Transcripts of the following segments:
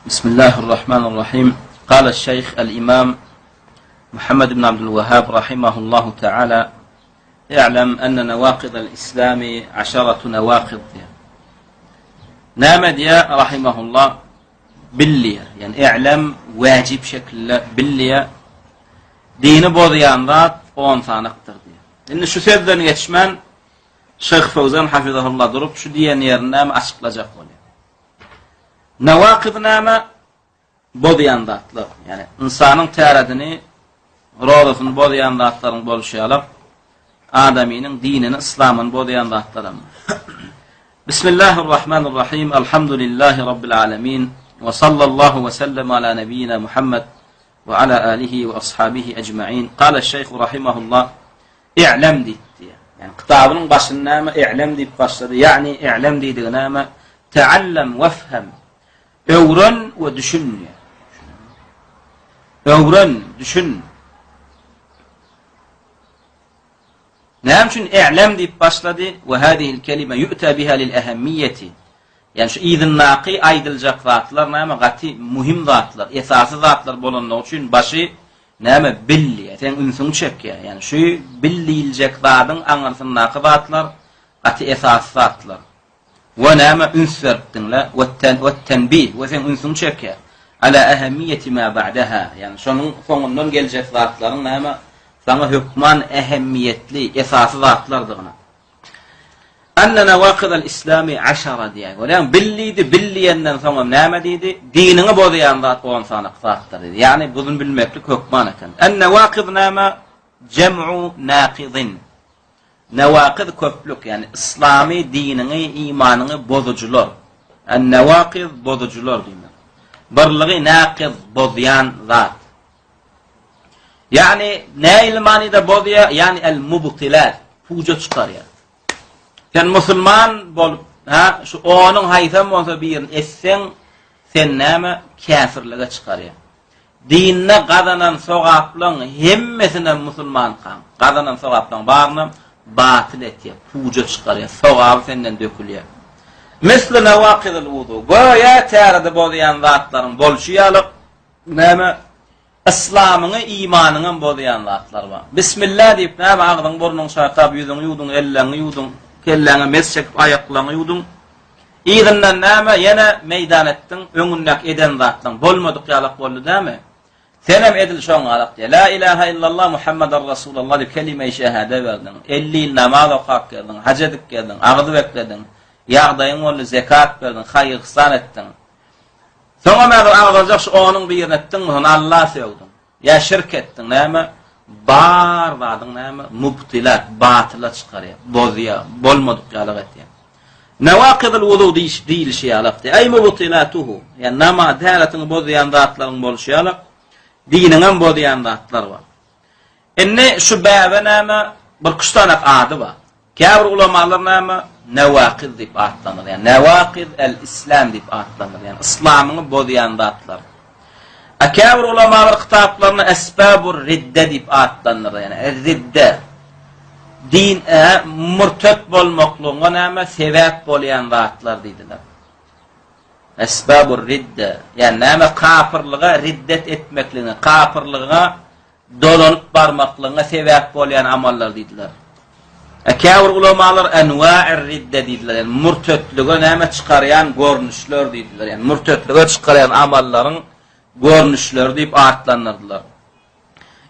Bismillahirrahmanirrahim. Kâle şeyh el-imam Muhammed ibn Abdülvehhab rahimahullahu teala İ'lem enne nevâkidel İslami aşaratu nevâkid diýär. Näme diýär rahimahullah? Bil diýär. Ýani i'lem wajib şekilde bil diýär. Dini bozýan zat 10 sanykdyr diýär. Indi şu sözden geçmän Şeýh Fowzan hafizahullah durup şu diýen ýerini näme açyklajak bolýar. Nawakid näme? Bozýan zatlar. Ýani ynsanyň täredini, rozasyny bozýan zatlaryň bolşy ýaly, adamynyň dinini, yslamyny bozýan zatlar hem. Bismillahirrahmanirrahim. Elhamdülillahi rabbil alamin. We sallallahu we sellem ala nebiyyina Muhammed we ala alihi we ashabihi ecmaîn. Kâle şeyh rahimahullah I'lem diýipdi. Ýani kitabynyň başyny näme i'lem diýip başlady. Ýani i'lem diýdigi näme? Teallem wefhem. Öwren we düşün diýýär. Öwren, düşün. Näme üçin i'lem diýip başlady? We hadihil kelime yu'ta biha lil ehemmiyeti. Ýani şu yzyndaky aýdyljak zatlar näme gaty muhim zatlar, esasy zatlar bolanlygy üçin başy näme bil diýýär. Seň ünsüňi çekýär. Ýani şu bil diýiljek zadyň aňyrsyndaky zatlar gaty esasy zatlar. We näme üns berip diňle, we-tenbih, we seň ünsüňi çekýär. Ala ehemmiýeti ma ba'daha, ýagny şonuň soňundan geljek zatlaryň näme saňa hökman ehemmiýetli, esasy zatlardygyna. Enne nawakidal islami aşara diýýär. Görýäňmi? Bil diýdi, bil diýenden soňam näme diýdi? Diniňi bozýan zat on sany zatdyr diýdi. Ýagny buny bilmeklik hökman eken. En nawakid näme? Jem'u naqidin. Newakyz köplük, ýagny yslamy diniňi, imanyňy bozujylar. En-newakyz bozujylar diýmek. Birligi nakyz bozýan zat. Ýagny nähili manyda bozýar? Ýagny el-mubtilat, puja çykarýar. Sen musulman bolup, ha, şu onuň haýsam bolsa birini etseň, sen näme käfirlige çykarýar. Dinde gazanan sogaplaň hemmesinem musulmankaň, gazanan sogaplaň barynam batyl etýär, puja çykarýar, sogaby senden dökülýär. Misli nawakidil wudu, göýä täredi bozýan zatlaryň bolşy ýaly, näme, yslamyňy, imanyňam bozýan zatlar bar. Bismillah diýip, näme, agzyňy burnuňy çaýkap, ýüzüňi ýuwduň, elleňi ýuwduň, kelläňe mes çekip, aýaklaňy ýuwduň, Yzyndan näme, ýene meýdan etdiň, öňündäki eden zatlaň bolmadyk ýalak boldy dämi? Senem edil şoňňalak diýýär. La ilaha illallah Muhammeden Rasulullah diýip kelime-i şehade berdiň. 50 ýyl namaz okap geldiň, haj edip geldiň, agyz beklediň. Ýagdaýyň boldy, zekat berdiň, haýyr-yhsan etdiň. Soňam häzir agzaljak şu onuň birini etdiňmi, soň Alla sögdüň. Ýa şirk etdiň näme? Bar zadyň näme? Mubtilat, batyla çykarýar, bozýar, bolmadyk ýalak etýär. Nawakidul wudu diýiş diýilişi ýalak diýýär. Eý mubtilatuhu, ýa namaz täretini bozýan zatlaryň bolşy ýalak, diniňem bozýan zatlar bar. Indi şu bäbe näme? Bir küştanak ady bar. Käbir ulamalar näme? Newakyz diýip atlandyrýar. Newakyz el-Islam diýip atlandyrýar. Yslamyňy bozýan zatlar. A käbir ulamalar kitaplarynda Esbabur ridde diýip atlandyrýar. Ýani ridde din e, murtet bolmaklygyňa näme sebäp bolýan zatlar diýdiler. Esbabur ridde, ýani näme kafirlige riddet etmekligiňe, kafirligiňe dolanyp barmaklygyňa sebäp bolýan amallar diýdiler. E, käbir ulamalar enwa'ir ridde diýdiler. Ýani murtetlige näme çykarýan görnüşler diýdiler. Ýani murtetlige çykarýan amallaryň görnüşleri diýip atlandyrdylar.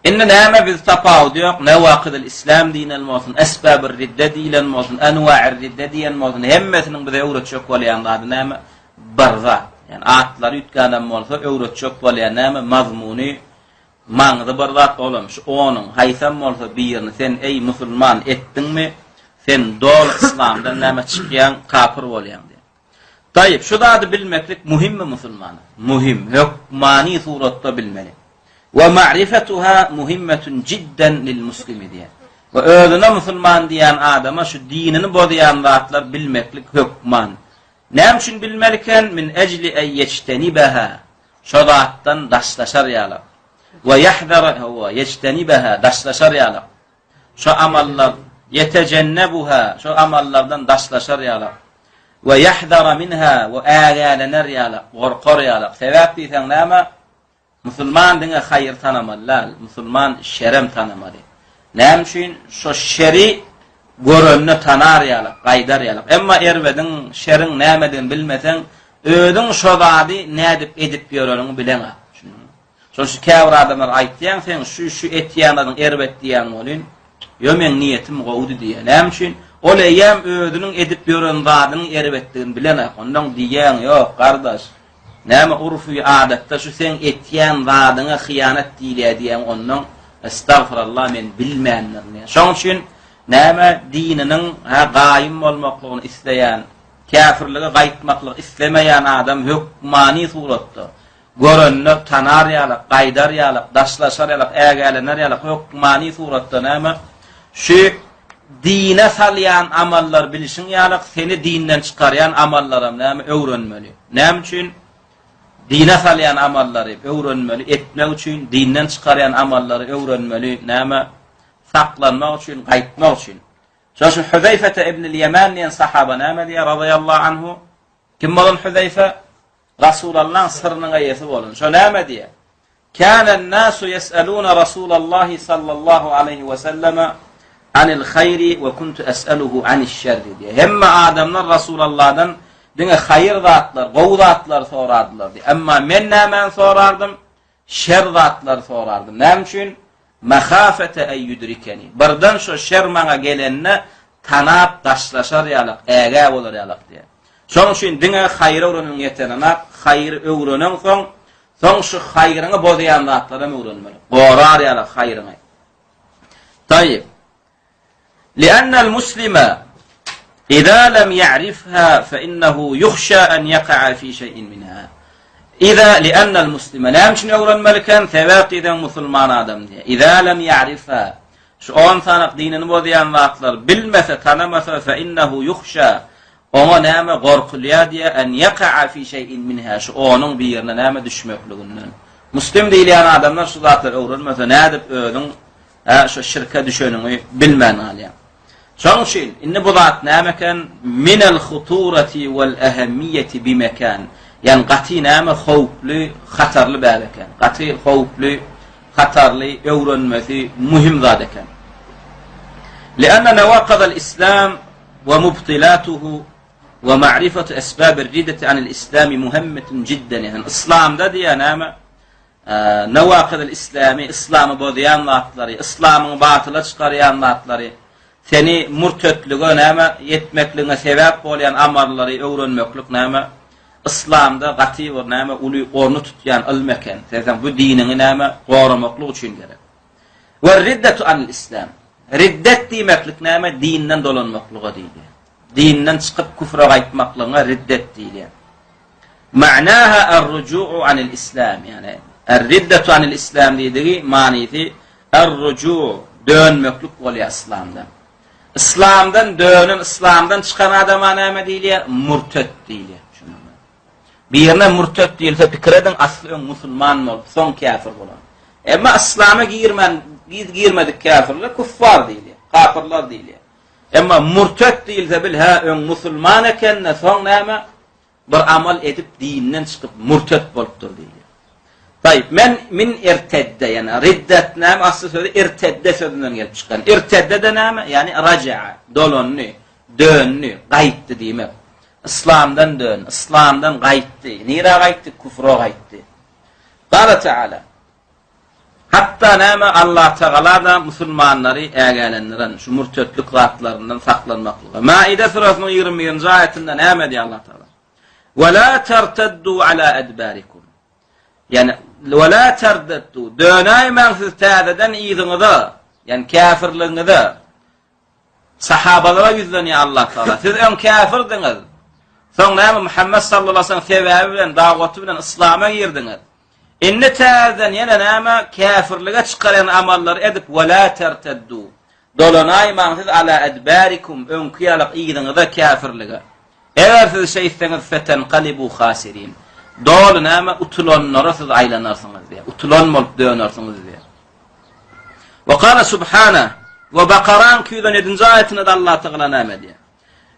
Indi näme biz tapawudy ýok, newakidil islam diýlen bolsun, esbabir ridde diýlen bolsun, enwa'ir ridde diýen bolsun, hemmesiniň bize öwretjek bolýan zady näme? Bir zat. Ýani atlary üýtgänem bolsa öwretjek bolýan näme? Mazmuny Maňzy bir zat olam, şu onuň haýsam bolsa birini sen eý musulman etdiňmi, sen doly yslamdan näme çykýaň, kapyr bolýaň diýýär. Taýyp, şu zady bilmeklik muhimmi musulmana? Muhim, hökmany suratda bilmeli. We ma'rifetuha muhimmetun jidden lil muslimi diýýär. We özüne musulman diýýän adama şu dinini bozýan zatlar bilmeklik hökman. Näme üçin bilmeliken? Min ejli en ýeçtenibeha, şo zatdan daşlaşar ýalak. We ýahzara, hawa, ýeçtenibeha, daşlaşar ýalak. Şo amallar, ýetejennebuha, şo amallardan daşlaşar ýalak. We ýahzara minha we ägälener ýalak, gorkar ýalak. Sebäp diýseň näme? Musulman diňe haýyr tanamaly däl, musulman şerem tanamaly. Näme üçin? Şo şeri görende tanar ýalak, gaýdar ýalak. Emma erbediň, şeriň nämedigini bilmeseň, özüň şo zady nädip edip ýöreniňi bileňok. Düşündiňmi? Şonuň üçin käbir adamlar aýtýaň sen şu şu etýän zadyň erbet diýýäň welin, ýo meň niýetim gowudy diýýär. Näme üçin? Ol eýýäm özüniň edip ýören zadynyň erbetdigini bilenok. Ondan diýýäň ýok, gardaş. Näme urfy adatda şu seň etýän zadyňa hyýanat diýilýär diýýäň ondan estagfirallah men bilmändirin diýýär. Şonuň üçin näme dininiň ha gaýym bolmaklygyny isleýän, käfirlige gaýtmaklygy islemeýän adam hökmany suratda Görende tanar ýalak, gaýdar ýalak, daşlaşar ýalak, ägälener ýalak, hökmany suratda näme? Şu dine salýan amallar bilşiň ýalak, seni dinden çykarýan amallaram näme öwrenmeli. Näme üçin? Dine salýan amallary öwrenmeli, etmek üçin, dinden çykarýan amallary öwrenmeli, näme? Saklanmak üçin, gaýtmak üçin. Şonuň üçin Huzeýfete ibnül Ýeman diýen sahaba näme diýýär, razyýallahu anhu? Kim bolan Huzeýfe? Rasulallaň syrynyň eýesi bolan. Şo näme diýýär? Kânen-nâsu yes'elûne Rasûlallâhi sallallahu aleýhi we selleme anil haýri we kuntu es'eluhu aniş-şerri diýýär. Hemme adamlar Rasulalladan diňe haýyr zatlar, gowy zatlar sorardylar diýýär. Emma men nämäni sorardym? Şer zatlary sorardym. Näme üçin? Mehafete en ýudrikeni. Birden şo şer maňa gelende tanap daşlaşar ýalak, ägä bolar ýalak diýýär. Şonuň üçin diňe haýyr öwreniň ýetenenak, haýyry öwreneňsoň, soň şu haýryňy bozýan zatlaram öwrenmeli. Gorar ýalak haýryňy. Taýyp. Li'annel muslime iza lem ya'rifha fe innehu yuhşa en yaka'a fi şey'in minha. Iza li'annel muslime näme üçin öwrenmeliken? Sebäp diýseň musulman adam diýe. Iza lem ya'rifha şu on sanak dinini bozýan zatlar bilmese, tanamasa fe innehu yuhşa oňa näme gorkulýar diýe en yaka'a fi şey'in minha şu onuň birine näme düşmekliginden. Muslim diýilýän adamlar şu zatlary öwrenmese nädip özüň Hä, şo şirke düşeniňi bilmän galýaň. Şonuň üçin, indi bu zat näme eken? Minel huturati wel ehemmiýeti bimekan. Ýagny gaty näme howply, hatarly bäp eken. Gaty howply, hatarly, öwrenmesi muhim zat eken. Lianna nawaqadal islam we mubtilatuhu we ma'rifatu esbabir riddeti anil islami muhemmetun jidden. Ýagny yslamda diýýär näme? Nawakydyl islami, yslamy bozýan zatlary, yslamyňy batyla çykarýan zatlary, seni murtetlige näme ýetmekligiňe sebäp bolýan amallary öwrenmeklik näme yslamda gaty bir näme uly orny tutýan ylm eken. Sen bu diniňi näme goramaklyk üçin gerek. We riddetu anil islam. Riddet diýmeklik näme dinden dolanmaklyga diýilýär. Dinden çykyp küfre gaýtmaklygyňa riddet diýilýär. Ma'naha er-ruju'u anil islam, ýagny er-riddetu anil islam diýdigi manysy er-ruju' dönmeklik bolýar yslamdan. Yslamdan dönen, yslamdan çykan adama näme diýilýär? Murtet diýilýär. Düşündiňmi? Birine murtet diýilse pikir ediň, asly öň musulman bolup, soň käfir bolan. Emma yslama girmän, girmedik käfirler kuffar diýilýär, kapyrlar diýilýär. Emma murtet diýilse bil, hä, öň musulman ekende, soň näme? Bir amal edip dinden çykyp murtet bolupdyr diýilýär. Taýyp, men min irtedde, ýagny riddet näme asly sözi irtedde sözünden gelip çykan. Irtedde de näme? Ýagny raja'a, dolandy, döndi, gaýtdy diýmek. Yslamdan döndi, yslamdan gaýtdy. Nirä gaýtdy? Küfre gaýtdy. Gala Teala. Hatda näme Allah Tagala-da musulmanlary ägälendiren şu mürtetlik zatlaryndan saklanmaklyga. Maide surasynyň 21-nji aýatynda näme diýýär Allah Tagala? Ve la terteddu ala edbarikum. Ýani ve la terteddu dönäýmäň siz täzeden yzyňyza, ýani käfirligiňize. Sahabalara ýüzlenýär Allah Tagala. Siz öň käfirdiňiz. Soň näme Muhammet sallallahu aleyhi ve sellem sebäbi bilen, dawaty bilen yslama girdiňiz. Indi täzeden ýene näme käfirlige çykarýan amallary edip we la terteddu. Dolanaýmaň siz ala edbarikum öňki ýalak yzyňyza käfirlige. Eger siz şeýtseňiz fetenkalibu hasirin. Doly näme utulanlara siz aýlanarsyňyz diýär. Utulan bolup dönersiňiz diýär. We kala subhana we Bakaraň 217-nji aýatynda-da Allah Tagala näme diýär?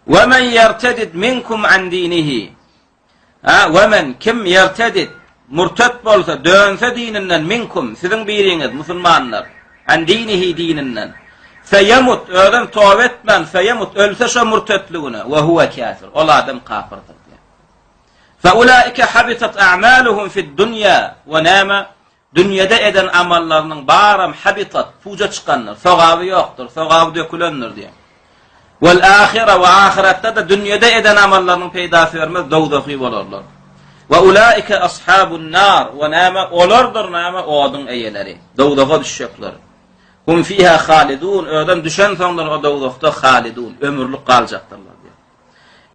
Ve men yertedid minkum an dinihi. Ha, ve men kim yertedid murtet bolsa, dönse dininden minkum siziň biriňiz musulmanlar an dinihi dininden. Feyemut özem toba etmän feyemut ölse şo murtetligine ve huve kafir. Ol adam kafirdir. Fe ulaike habitat a'maluhum fid dunya we näme Dünýede eden amallarynyň baram habitat, puja çykandyr, sogaby ýokdur, sogaby dökülendir diýen. Wal ahire we ahyretde-de dünýede eden amallarynyň peýdasy bermez, dowzahy bolarlar. We ulaike ashabun nar we näme olardyr näme oduň eýeleri, dowzaha düşjekler. Hum fiha halidun, özem düşensoňlar o dowzahda halidun, ömürlik galjakdyrlar diýen.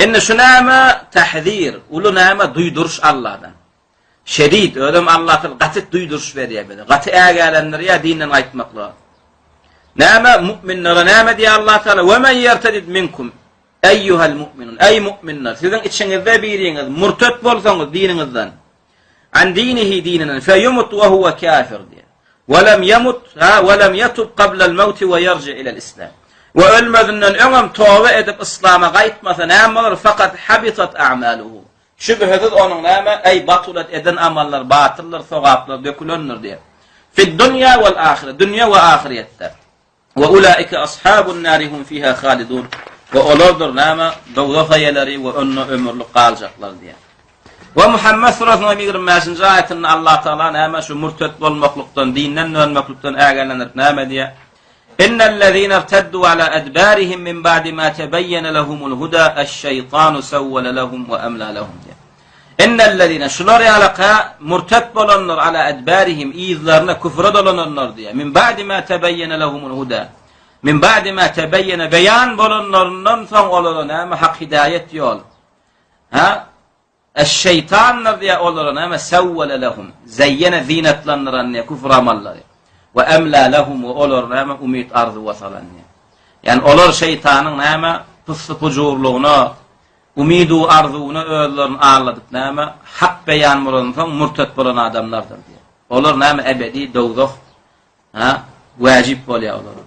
Indi şu näme tahzir, uly näme duýduryş Allahdan. Şedid, özem Allahyl gaty duýduryş berýär bize. Gaty ägälendirýär dinden gaýtmaklyga. Näme mu'minlere näme diýýär Allah Taala? Ve men yertedid minkum eyyuhal mu'minun. Ey mu'minler, siziň içiňizde biriňiz murtet bolsaňyz diniňizden. An dinihi dininden feyumut ve huve kafir diýär. Ve lem yemut ha ve lem yetub qabla'l mevti ve yerci ila'l islam. We ölmezinden öňem toba edip islama gaýtmasa näme bolar? Fakat habitat a'maluhu. Şübhesiz onuň näme, eý, batulat eden amallar batyldyr, sogaplar dökülendir diýer. Fid-dunýa wal-ahyre, dünýe we ahyrýetde. We ulaike ashabun-nari hum fiha halidun. We olardyr näme, dowzah eýeleri we onda ömürlik galjaklar diýer. We Muhammet surasynyň 25-nji aýatynda Allah Taala näme şu murtet bolmaklykdan, dinden dönmeklikden ägälendirip näme diýer? Innellezine irteddu ala edbarihim min ba'di ma tebeyyene lehumul huda eş-şeýtanu sewwele lehum we emla lehum diýýär. Innellezine şular ýalyka murtet bolanlar ala edbarihim yzlaryna küfre dolananlar diýýär. Min ba'di ma tebeyyene lehumul huda. Min ba'di ma tebeyyene beýan bolanlaryndan soň olara näme hak hidaýet ýol. Ha? Eş-şeýtandyr diýýär olara näme sewwele lehum, zeýýene zinetlendiren diýýär küfür amallary. We emla lehum we olary näme umyt arzuwa salan diýýär. Ýani olar şeýtanyň näme pyssy-pujurlygyna, umydu arzuwyna özlerini aldadyp näme hak beýan bolansoň murtet bolan adamlardyr diýýär. Olar näme ebedi dowzah Ha, wajyp bolýar olara.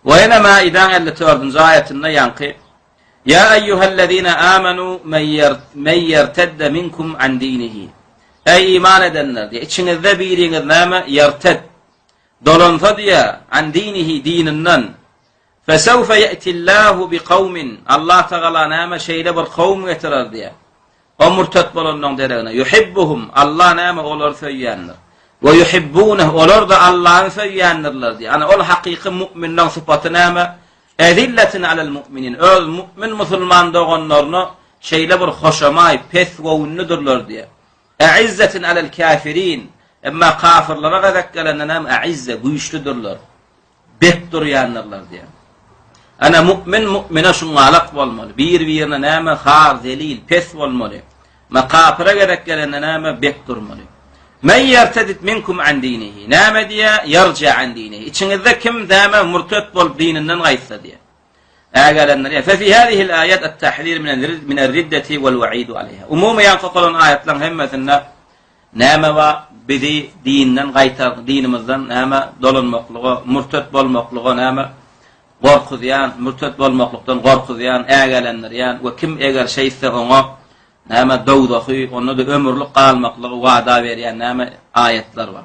We ýene Maidäň 54-nji aýatynda ýaňky Ýa eýýuhellezine amanu men ýertedde minkum an dinihi. Eý iman edenler diýe, içiňizde biriňiz näme ýerted dolansa diýe an dinihi dininden Fesewfe ýe'tillahu bi kawmin Allah Tagala näme şeýle bir kowum getirer diýe. O murtat bolanyň deregine yuhibbuhum Allah näme olary söýýändir. We yuhibbuneh olar-da Allany söýýändirler diýe. Ana ol hakyky mu'minleň sypaty näme? Ezilletin alel mu'minin öz mu'min musulman doganlaryna şeýle bir hoşamaý, pes göwünlidirler diýe. E'izzetin alel kafirin emma kafirlere gezek gelende näme? E'izze güýçlüdirler. Bek durýandyrlar diýýär. Ana mu'min mu'mine şuňalak bolmaly. Bir-birine näme har, zelil, pes bolmaly. Ma kapyra gezek gelende näme bek durmaly. Men ýertedit minkum an dinihi. Näme diýýär? Ýerje an dinihi. Içiňizde kim näme murtet bolup dininden gaýtsa diýýär. Ägälendirýär. Fe fi hadihil aýat at-tahzir min ar-riddeti wal wa'idu alayha. Umumy ýaňky okalan aýatlaryň hemmesinde Näme bar, bizi dinden gaýtar, dinimizden näme dolanmaklyga, mürtet bolmaklyga näme gorkuzýan, mürtet bolmaklykdan gorkuzýan, ägälendirýän we kim eger şeýtse oňa näme dowzahy, onda-da ömürlik galmaklygy wada berýän näme aýatlar bar.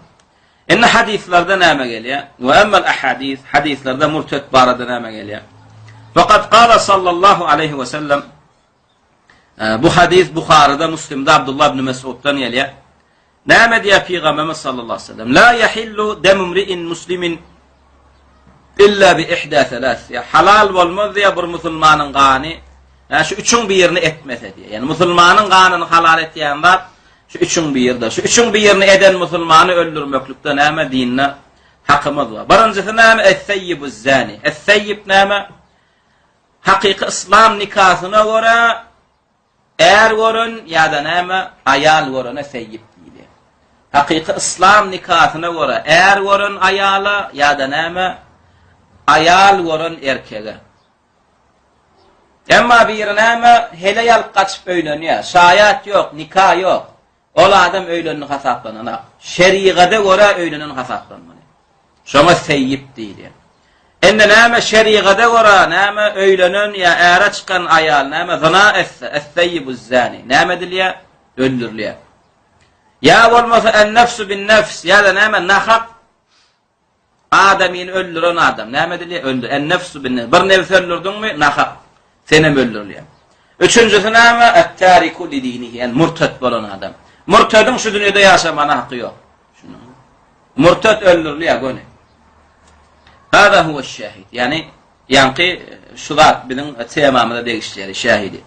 Indi hadyslarda näme gelýär? We emmel ahadis, hadyslarda mürtet barada näme gelýär? Fakat gala sallallahu aleyhi we sellem Bu hadys Buharyda, Müslimde Abdullah ibn Mesuddan gelýär. Näme diýýär Pygamberimiz sallallahu aleyhi ve sellem? La yahillu demu mri'in muslimin illa bi ihda thalath. Ya halal bolmaz diýýär bir musulmanyň gany. Ýa şu üçüň birini etmese diýýär. Ýani musulmanyň ganyny halal etýän zat şu üçüň biridir. Şu üçüň birini eden musulmany öldürmeklikde näme dinde hakymyz bar. Birinjisi näme? Es-seyyibuz zani. Es-seyyib näme? Hakyky yslam nikasyna görä är gören ýa-da näme aýal görene seýýip diýilýär. Hakyky yslam nikasyna görä är gören aýala ýa-da näme aýal gören erkege. Emma biri näme heleý alyp gaçyp öýlenýär. Şaýat ýok, nika ýok. Ol adam öýlendi hasaplananak. Şerigada görä öýlenen hasaplanmaly. Şoňa seýýip diýilýär. Indi näme şerigada görä näme öýlenen ýa äre çykan aýal näme zyna etse, es-seýýibuz-zani, näme edilýär? Öldürilýär. Ýa bolmasa en-nefsu bin-nefs ýa-da näme nahak adamyny öldüren adam näme edilýär? Öldür. En-nefsu bin-nefs. Bir nebsi öldürdiňmi? Nahak. Sen hem öldürilýär. Üçünjisi näme? Et-tariku li-dinihi, ýani murted bolan adam. Murtediň şu dünýede ýaşamana haky ýok. Murted öldürilýär göni. Hada huwa şahid. Ýani ýaňky şu zat biziň temamyza degişli ýeri şahidi.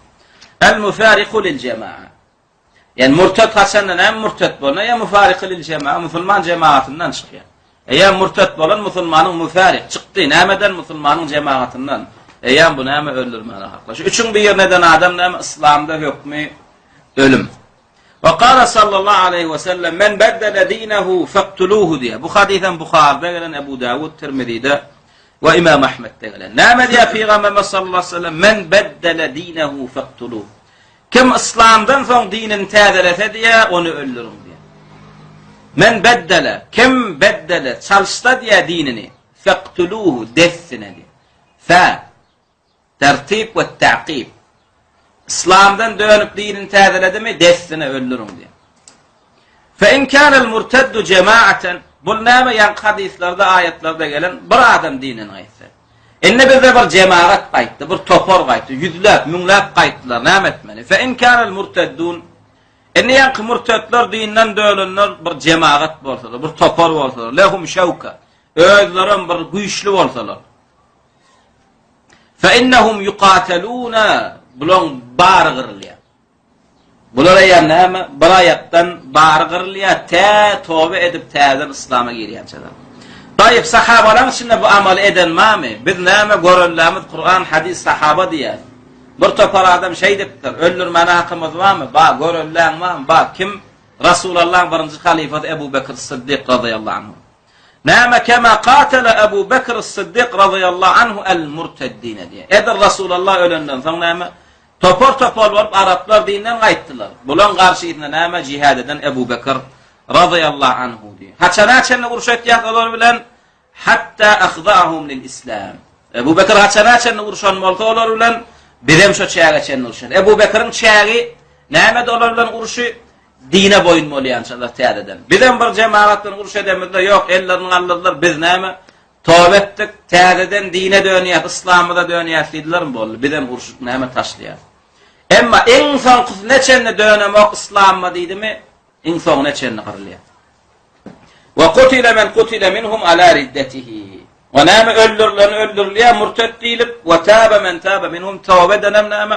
El mufariqu lil jamaa. Ýani murted haçanda näme murted bolna ýa mufariqu lil jamaa musulman jemaatyndan çykýar. Eýýäm murted bolan musulmanyň mufarik çykdy. Nämeden musulmanyň jemaatyndan? Eýýäm bu näme öldürmäne hakly. Şu üçüň birini eden adam näme yslamda hökmi ölüm. We kâle sallallahu aleýhi we sellem, Men beddele dinehu fektuluhu diýýär. Bu hadys hem Buharyda gelen, Ebu Dawud, Tirmizide we Imam Ahmetde gelen. Näme diýýär Pygamberimiz sallallahu aleýhi we sellem? Men beddele dinehu fektuluhu. Kim yslamdan soň dinini täzelese diýýär, ony öldüriň diýýär. Men beddele, kim beddele, çalyşsa diýýär dinini, fektuluhu dessine diýýär. Fe Tertip we ta'kip. Yslamdan dönüp dinini täzeledimi, dessine öldüriň diýýär. Fe in kanal murtaddu jama'atan Bul näme ýaňky hadyslarda, aýatlarda gelen bir adam dininden gaýtsa. Indi bizde bir jemagat gaýtdy, bir topar gaýtdy, ýüzläp, müňläp gaýtdylar, näme etmeli? Fe in kanal murtaddun Indi ýaňky murtadlar dinden dönenler bir jemagat bolsalar, bir topar bolsalar, lehum şewka. Özlerem bir güýçli bolsalar. Fe innehum yuqataluna bulaň bary gyrylýar. Bular eýýäm näme? Bir aýakdan bary gyrylýar, tä toba edip täzeden yslama girýänçäler. Taýyp sahabalaryň içinde bu amaly eden barmy? Biz näme görellämiz Kuran, hadys, sahaba diýýäs. Bir topar adam şeýdipdir. Öldürmäne hakymyz barmy? Bar. Görelläň barmy? Bar. Kim? Rasulallahyň birinji halyfasy Ebu Bekr Siddik razyýallahu anhu. Näme kema katala Ebu Bekr Siddik razyýallahu anhu el murteddine diýýär. Edil Rasulallah ölenden soň näme? Topar-topar bolup araplar dinden gaýtdylar. Bulaň garşysyna näme jihad eden Ebu Bekr razyýallahu anhu diýýär. Haçana çenli uruş etýär olar bilen? Hatta ahzahum lil islam. Ebu Bekr haçana çenli urşan bolsa olar bilen bizem şo çäge çenli urşarys. Ebu Bekriň çägi nämedi olar bilen urşy? Dine boýun bolýançalar täzeden. Bizem bir jemagat bilen uruş edemizde ýok, ellerini galdyrdylar, biz näme? Toba etdik, täzeden dine dönýäs, yslamyza dönýäs diýdilermi boldy. Bizem urşup näme taşlaýas. Emma iň soňkusyna çenli dönemok yslamyma diýdimi, iň soňuna çenli gyrylýar. Wa kutile men kutile minhum ala riddetihi. We näme öldürilen öldürilýär murtet diýlip, we tabe men tabe minhum toba edenem näme?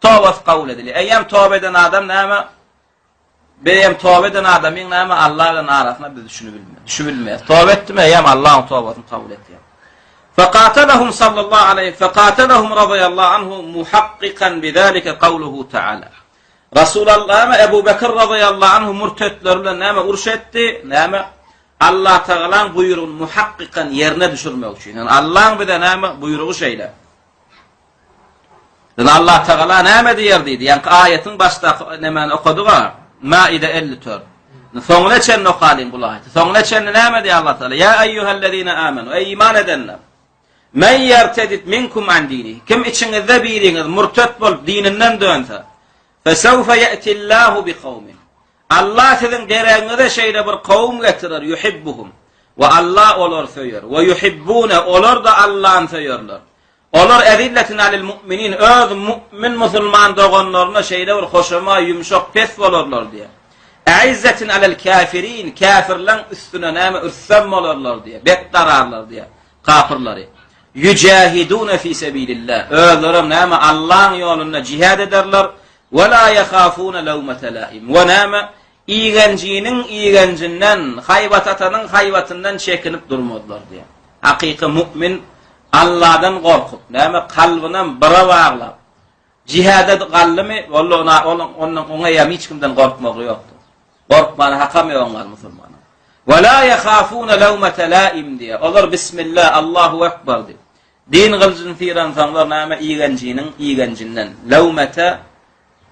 Tobasy kabul edilýär. Eýýäm toba eden adam näme? Beýem toba eden adamyň näme Allah bilen arasyna biz düşünip bilmeýär. Düşüp bilmeýär. Toba etdimi eýýäm Allah onuň tobasyny kabul etýär. Faqatalahum sallallahu aleyhi faqatalahum radiyallahu anhu muhaqqiqan bizalika qawluhu ta'ala. Rasulallah Ebu Bekir razyýallahu anhu mürtetler bilen näme uruş etdi? Näme? Allah Tagalaň buýrugyny muhakkykan ýerine düşürmek üçin. Ýani Allaň bize näme buýrugy şeýle. Biz Allah Tagala näme diýer diýdi. Ýaňky aýatyň başdaky nämäni okadyk-a? Maide 54. Soňuna çenli okalyň bu aýaty. Soňuna çenli näme diýýär Allah Tagala? Ýa eýýuhellezine amenu. Eý iman edenler. Men ýertedit minkum an dinihi. Kim içiňizde biriňiz murtet bolup dininden dönse, fesewfe ýe'tillahu bi kawmin. Allah siziň deregiňize şeýle bir kowum getirer, ýuhibbuhum. We Allah olary söýer. We ýuhibbune, olar-da Allany söýerler. Olar ezilletin alel mu'minin, öz mu'min musulman doganlaryna şeýle bir hoşamaý, ýumşak, pes bolarlar diýýär. Eizzetin alel käfirin, käfirleň üstüne näme ürsem bolarlar diýýär, bek dararlar diýýär. Kapyrlary. Ýüjähidune fi sebilillah. Özlerem näme Allaň ýolunda jihad ederler. We la ýehafune lewmete laim. We näme igenjiniň igenjinden, haýbat atanyň haýbatyndan çekinip durmazlar diýýär. Hakyky mu'min Alladan gorkup, näme kalbynam bire baglap, Jihada galdymy, walla ona onuň ondan oňa ýa hiç kimden gorkmagy ýokdur. Gorkmana hakam ýok oňa musulmanyň. Wa la ýahafuna lawmata laim diýýär. Olar bismillah, Allahu ekber diýip. Din gylyjyny syransoňlar näme igenjiniň igenjinden. Lawmata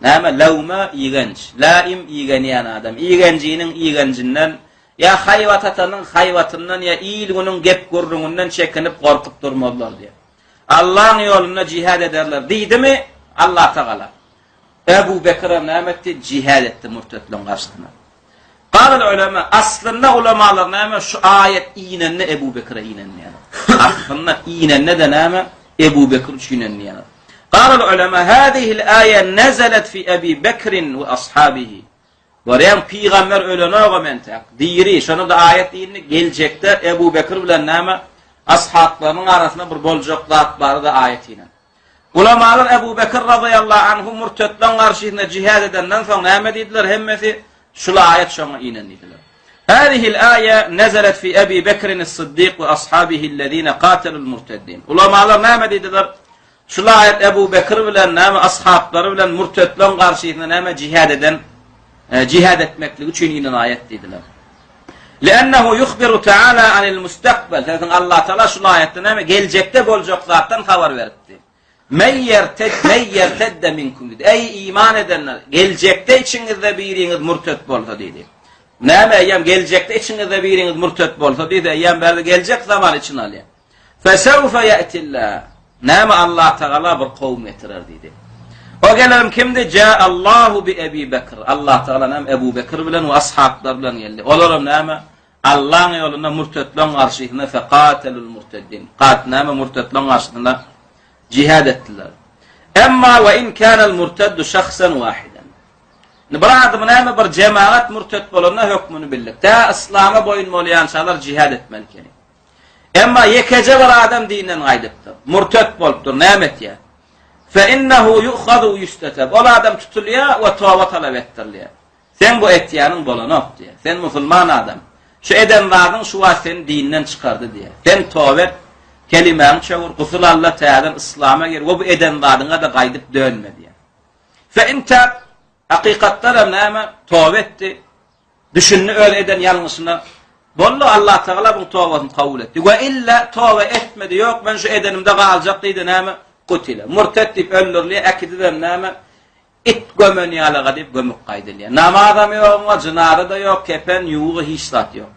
näme lawma igenç. Laim igenýän adam. Igenjiniň igenjinden. Ýa haýbat atanyň haýbatyndan ýa il-günüň gep-gürrüňinden çekinip gorkup durmazlar diýýär. Allaň ýolunda jihad ederler diýdimi? Allatagala. Ebu Bekirem näme etdi? Jihad etdi mürtetleriň garşysyna. Galal ulema, aslynda ulamalar näme şu aýat inende Ebu Bekire inen diýýärler. Aslynda inende-de näme Ebu Bekir üçin inen diýýärler. Galal ulema, hadihil aýa nezelet fi Ebi Bekrin we ashabihi. Görýäň, pygamber ölenogam entek, diri, şonda-da aýat indi, geljekde Ebu Bekir bilen näme ashablarynyň arasynda bir boljak zat barada aýat inen. Ulamalar Ebu Bekir razyýallahu anhu mürtetleň garşysynda jihad edenden soň näme diýdiler? Hemmesi şul aýat şoňa inen diýdiler. Hâzihil âye nezelet fi Ebi Bekrin-is-Siddik we ashabihi'llezine katelul murteddin. Ulamalar näme diýdiler? Şul aýat Ebu Bekir bilen näme ashablary bilen mürtetleň garşysynda näme jihad eden e, jihad etmeklik üçin inen aýat diýdiler. Li'ennehu yuhbiru ta'ala anil mustakbel. Sebäbi Allah Taala şul aýatda näme geljekde boljak zatdan habar beripdi. Men yerted men yertedde minkum diýdi. Ey iman edenler, geljekde içiňizde biriňiz murtet bolsa diýdi. Näme eýýäm geljekde içiňizde biriňiz murtet bolsa diýdi, eýýäm bärde geljek zaman içine alýar. Fesewfe ýe'tillah. Näme Allah Tagala bir kowum getirer diýdi. O gelenim kimdi? Ja'allahu bi Ebi Bekr. Allah Tagala näme Ebu Bekr bilen we ashablar bilen geldi. Olaram näme? Allaň ýolunda murtetleň garşysynda fekatelul murteddin. Kat näme murtetleň garşysynda jihad etdiler. Emma we in kanal murteddu şahsan wahidan. Indi bir adamy näme bir jemagat murtet bolanda hökmüni bildik. Tä yslama boýun bolýançalar jihad etmeli ekeni. Emma ýekeje bir adam dinden gaýdypdyr. Murtet bolupdyr, näme etýär? Fe innehu yu'khadu ýustetab. Ol adam tutulýar we toba talap etdirilýär. Seň bu etýäniň bolanok diýýär. Sen musulman adam. Şu eden zadyň şu wagt seni dinden çykardy diýýär. Sen toba et, kelimäňi çöwür, gusul al-da täzeden yslama gir we bu eden zadyňa-da gaýdyp dönme diýýär. Fe in tab, hakykatdanam näme? Toba etdi. Düşündi öz eden ýalňyşyna. Boldy, Allatagala buň tobasyny kabul etdi. We illa toba etmedi, ýok men şu edenimde galjak diýdi näme? Kutile. Murtet diýip öldürilýär, äkidibem näme? It gömen ýalaga diýip gömüp gaýdylýar. Namazam ýok oňa, jynaza-da ýok, kepen, ýuwgy hiç zat ýok.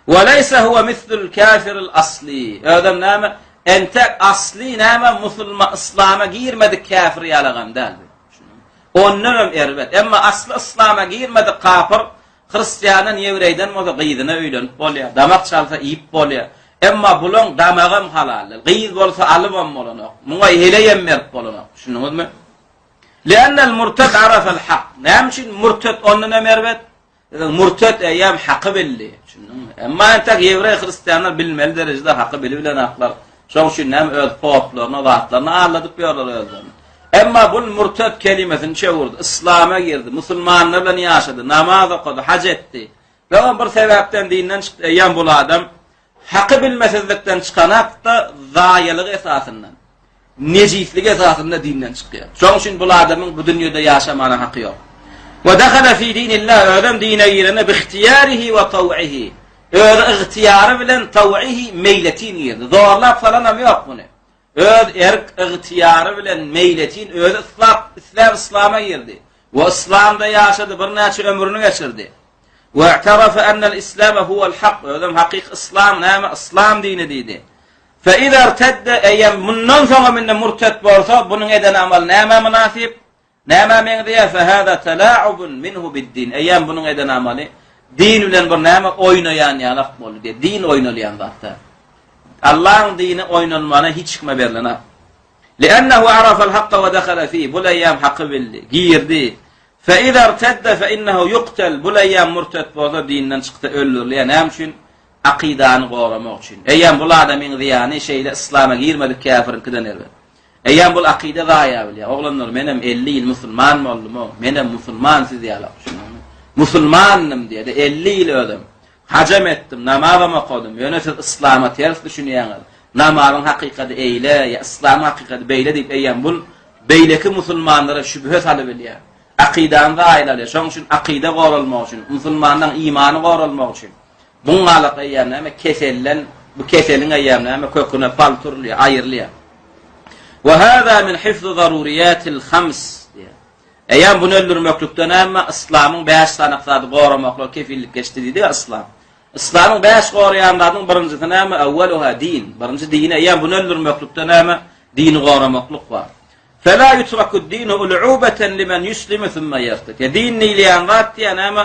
Ve leyse huve mislul kafiril asli. Özem näme? Entek asli näme? Musulma yslama girmedik käfir ýalagam däl. Ondan hem erbet. Emma asly yslama girmedik kapyr hristiandan, ýewreýden bolsa gyzyna öýlenip bolýar. Damak çalsa iýip bolýar. Emma bulaň damagam halal däl. Gyz bolsa alybam bolanok. Muňa heleýem berip bolanok. Düşündiňizmi? Li'annel murted arafal hak. Näme üçin murted ondan hem erbet? Biziň murtet eýýäm haky bildi. Düşündiňmi? Emma entek ýewreý hristianlar bilmeli derejede haky bilibilenaklar. Şoň üçin näme öz poplaryna, zatlaryna aldadyp ýörler özlerini. Emma bul murtet kelimesini çöwürdi, yslama girdi, musulmanlar bilen ýaşady, namaz okady, haj etdi. Soňam bir sebäpden dinden çykdy. Eýýäm bul adam Haky bilmesizlikden çykanakda zaýalyk esasyndan, nejislik esasynda dinden çykýar. Şonuň üçin bul adamyň bu dünýede ýaşamana haky ýok. Ve dehala fi dinillah özem dine girende bi ihtiýarihi we taw'ihi. Özi ygtyýary bilen taw'ihi meýletin girdi. Zorlap salanam ýok muny. Öz erk ygtyýary bilen meýletin özi yslap isläp yslama girdi. We yslamda ýaşady, birnäçe ömrüni geçirdi. We i'tarafa ennel islame huwel hak. Özem hakyky yslam näme? Yslam dini diýdi. Fe iza irtedde eýem mundan soňam indi murtet bolsa, bunuň eden amaly nämä mynasyp? Nämä meňzeýär? Fe hada tala'ubun minhu bid-din. Eýem bunuň eden amaly din bilen bir näme oýnaýan ýalak boldy diýdi. Din oýnalýan zat däl. Allahyň dini oýnalmana hiç kime berlenok. Li'ennehu arafal hakka we dehala fi. Bul eýýäm haky bildi, girdi. Fe iza irtedde fe innehu yuqtal. Bul eýýäm murtet bolsa dinden çyksa öldürilýär. Näme üçin? Akydany goramak üçin. Eýýäm bul adamyň zyýany şeýle yslama girmedik käfiriňkiden erbet. Eýýäm bul akyda zaýa bilýär. Oglanlar menem 50 ýyl musulman boldum-ow. Menem musulman siz ýaly. Düşündiňmi? Musulmandym diýdi. 50 ýyl özüm. Hajam etdim, namazam okadym. Ýöne siz yslama ters düşünýäňiz. Namazyň hakykady eýle, ýa yslamyň hakykady beýle diýip eýýäm bul beýleki musulmanlara şübhe salybilýär. Akydany zaýalalýar. Şonuň üçin akyda goralmagy üçin, musulmanlaryň imany goralmagy üçin buňňalak eýýäm näme keselden, bu keseliň eýýäm näme köküne pal turulýar, aýrylýar. Wa hada min hifz zaruriyatil hams diýýär. Eýýäm buny öldürmeklikde näme yslamyň bäş sany zady goramaklyga kefillik geçdi diýdi yslam. Yslamyň bäş goraýan zadynyň birinjisi näme? Awwaluha din. Birinji dini eýýäm buny öldürmeklikde näme? Dini goramaklyk bar. Fela yutrakud-dinu ul'ubatan limen yuslimu thumma yartad. Din diýilýän zat diýýär näme?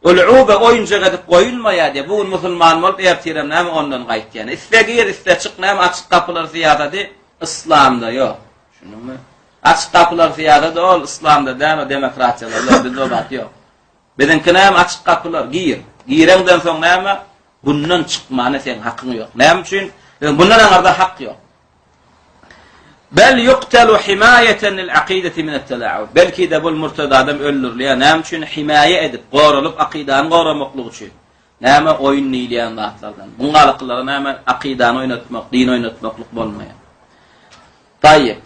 Ul'uba oýunjak edip goýulmaýar diýýär. Bu gün musulman bolup ertirem näme ondan gaýtýan. Isle gir, isle çyk näme açyk gapylar syýasady yslamda ýok. Düşündiňmi? Açyk gapylar syýasady ol yslamda däl, o demokratiýalarda bizde o zat ýok. Biziňki näme açyk gapylar, gir. Gireňden soň näme? Bundan çykmana seň hakyň ýok. Näme üçin? Bundan aňarda hak ýok. Bel yuqtalu himayeten lil akideti min et-tela'ub. Belki-de bul murted adam öldürilýär. Näme üçin? Himaýa edip, goralyp akidany goramaklyk üçin. Näme oýun diýilýän zatlardan. Buňalyklara näme akidany oýnatmak, din oýnatmaklyk bolmaýar. Taýyp.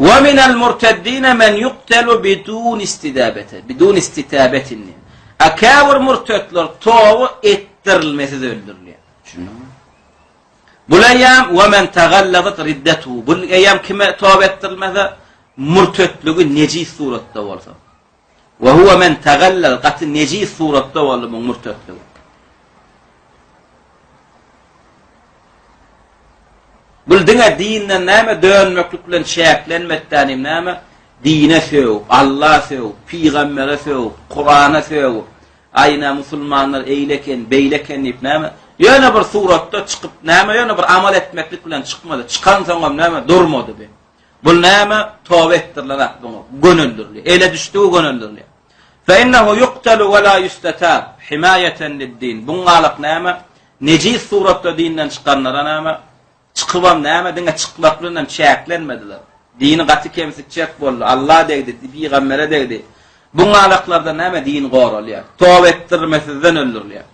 Wa minel murteddine men yuqtalu bidun istidabete, bidun istitabetin. A käbir murtetler toba etdirilmesiz öldürilýär. Düşündiňmi? Bul eýýäm we men tagallazat riddetuhu. Bul eýýäm kime toba etdirilmese, murtetligi nejis suratda bolsa. We huwa men tagallaz gaty nejis suratda boldy bu murtetligi. Bul diňe dinden näme dönmeklik bilen çäklenmekdänim näme? Dine sögüp, Alla sögüp, pygambere sögüp, Kurana sögüp, Aýna musulmanlar eýle eken, beýle eken diýip näme? Ýöne bir suratda çykyp näme, ýöne bir amal etmeklik bilen çykmady. Çykansoňam näme, durmady bi. Bul näme? Toba etdirilenak buňa. Gönendirilýär. Ele düşdügi gönendirilýär. Fe innehu yuqtalu we la yustatab himayeten lid-din. Buňalak näme? Nejis suratda dinden çykanlara näme? Çykybam näme, diňe çykmak bilenem çäklenmediler. Dini gaty kemsitjek boldy, Alla degdi, pygambere degdi. Buňalaklarda näme din goralýar. Toba etdirmesizden öldürilýär.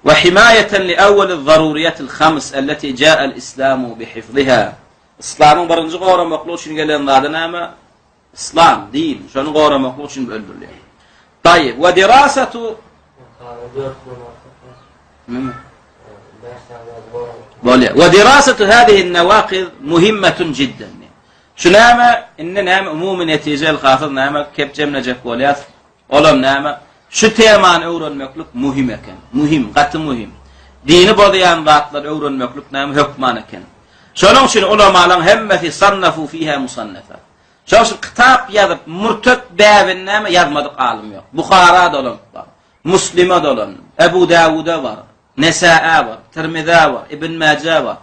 We himaýeten li awwali zaruriýatil hams allati ja'al islamu bi hifziha. Yslamyň birinji goramaklyk üçin gelen zady näme? Yslam, din, şony goramaklyk üçin öldürilýär. Taýyp, we dirasatu Bolýar. We dirasatu hadihi nawaqiz muhimmatun jiddan. Şu näme? Indi näme umumy netije elhasyz näme kep jemlejek bolýas? Olam näme? Şu temany öwrenmeklik muhim eken. Muhim, gaty muhim. Dini bozýan zatlary öwrenmeklik näme hökman eken. Şonuň üçin ulamalaryň hemmesi sannafu fiha musannafat. Şonuň üçin kitap ýazyp, murtet bäbini näme ýazmadyk alym ýok. Buhara dolanyp bar. Muslime dolan, Ebu Dawuda bar, Nesaä bar, Tirmizä bar, Ibn Mäjä bar.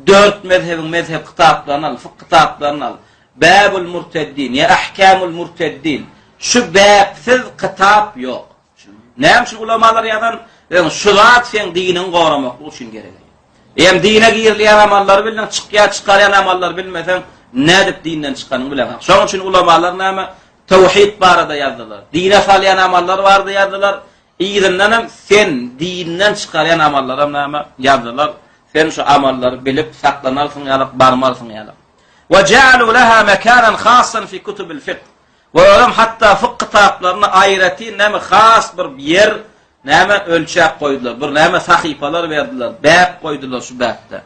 Dört mezhebiň mezhep kitaplaryny al, fykh kitaplaryny al. Bäbul murteddin ýa Ahkamul murteddin. Şu bäpsiz kitap ýok. Näme üçin ulamalar ýazan? Öň şu zat seň diniňi goramaklyk üçin gerek. Eýem dine girilýän amallary bilseň, çykýar çykarýan amallary bilmeseň, nädip dinden çykanyňy bileňok. Şonuň üçin ulamalar näme? Tawhid barada ýazdylar. Dine salýan amallar barada ýazdylar. Yzyndanam sen dinden çykarýan amallaram näme? Ýazdylar. Sen şu amallary bilip saklanarsyň ýalyk, barmarsyň ýalyk. Wa ja'alu laha makanan khassan fi kutubil fiqh. We olam hatda fykh kitaplarynda aýratyn näme has bir ýer näme ölçäp goýdular. Bir näme sahypalar berdiler, bäp goýdular şu bäpde.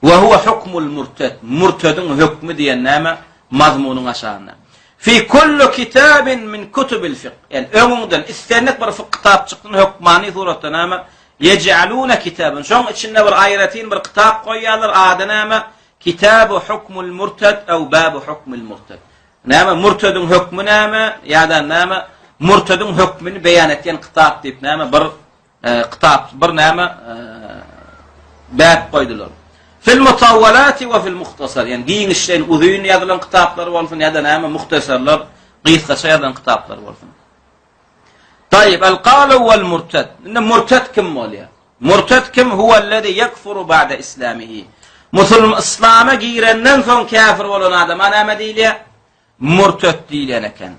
Wa huwa hukmul murted. Murtediň hökmi diýen näme mazmunyň aşagynda. Fi kulli kitabin min kutubil fikh. Ýani öňüňden islendik bir fykh kitap çyksyn hökmany suratda näme Yej'aluna kitaban. Şoň içinde bir aýratyn bir kitap goýýarlar, ady näme? Kitabu hukmul murted ew babu hukmul murted. Näme murtediň hökmi näme ýa-da näme murtediň hökmüni beýan etýän kitap diýip näme bir e, kitap bir näme e, bäp goýdular. Fil mutawwalati we fil muhtasar, ýani giňişleýin uzyn ýazylan kitaplar bolsun ýa-da näme muhtasarlar gysgaça ýazylan kitaplar bolsun. Taýyp, el-galu wal murted. Indi murted kim bolýar? Murted kim? Huwellezi ýekfuru ba'de islamihi. Musulm islama girenden soň käfir bolan adama näme diýilýär? Murted diýilýän eken.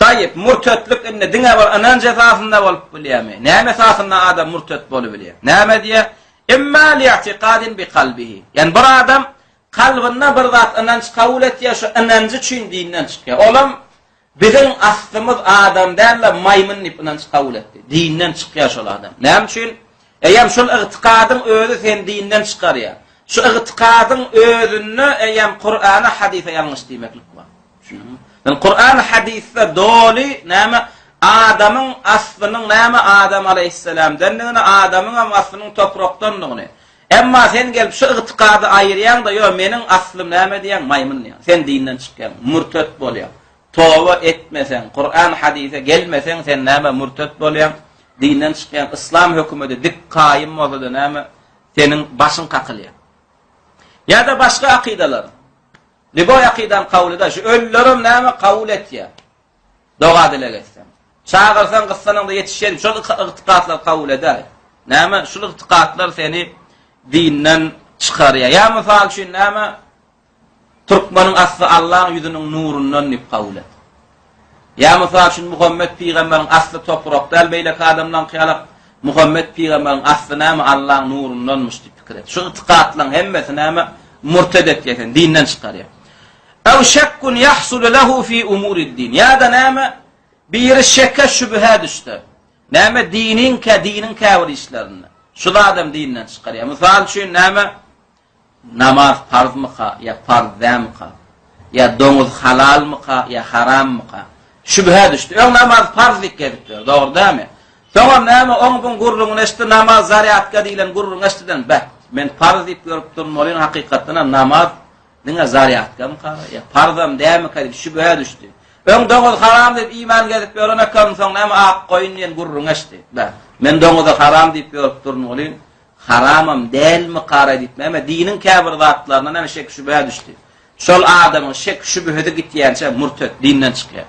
Taýyp, murtedlik indi diňe bir ynanç esasynda bolup bilýärmi? Näme esasynda adam murted bolup bilýär? Näme diýýär? Imma li'tiqadin bi kalbihi. Ýani bir adam kalbynda bir zat ynanç kabul etýär, şu ynanjy üçin dinden çykýar. Olam Biziň aslymyz adam däl-de maýmyn diýip ynanç kabul etdi. Dinden çykýar şol adam. Näme üçin? Eýýäm şol ygtykadyň özi seni dinden çykarýar. Şu ygtykadyň özünde eýýäm Kurana, hadysa ýalňyş diýmeklik bar. Düşündiňmi? Yani Kur'an hadisde doly näme adamyň aslynyň näme Adam aleyhisselamdandygyny, adamyň hem aslynyň toprakdandygyny. Emma sen gelip şu ygtykady aýyrýaň-da, ýo meniň aslym näme diýýäň, maýmyn diýýäň. Sen dinden çykýaň, mürtet bolýaň. Toba etmeseň, Kur'an hadise gelmeseň sen näme mürtet bolýaň, dinden çykýaň. Yslam hökümeti dik kaýym bolsa-da näme seniň başyň kakylýar. Ýa-da başga akydalar. Lüboý akydany kabul eder. Şu ölülerem näme kabul etýär. Doga-dileg etseň. Çagyrsaň, gyssanyňda ýetişýär. Şol ygtykatlar kabul eder. Näme? Şul ygtykatlar seni dinden çykarýar. Ýa mysal üçin näme? Türkmeniň asly Allaň ýüzüniň nurundan diýip kabul et. Ýa mysal üçin Muhammet pygamberiň asly toprak däl beýleki adamlaňky ýalak Muhammet pygamberiň asly näme Allaň nurundanmyş diýip pikir et. Şu ygtykatlaryň hemmesi näme murted etýär seni dinden çykarýar. Ew şekkun ýahsulu lehu fi umurid-din. Ýa-da näme biri şeke şübhä düşse. Näme diniň kä diniň käbir işlerinde. Şu zadam dinden çykarýar. Mysal üçin näme Namaz parzmyka ýa parz dälmika? Ýa doňuz halalmyka ýa harammyka? Şübhä düşdi. Öň namaz parz diýip gezip ýör, dogry dälmi? Soňam näme oň buň gürrüňini eşitdi, namaz zarýadka diýlen gürrüňi eşdiden, beh, men parz diýip ýörüp durun welin hakykatdanam namaz diňe zarýadkamyka ýa parzam dälmika diýip şübhä düşdi. Öň doňuz haram diýip iýmän gezip ýören eken, soň näme ak goýun diýen gürrüňi eşitdi. Beh, men doňuzy haram diýip ýörüp durun welin Haramam dälmi kara diýip näme diniň käbir zatlaryna näme şek şübhä düşdi. Şol adamyň şek şübhesi gitýänçä murtet dinden çykýar.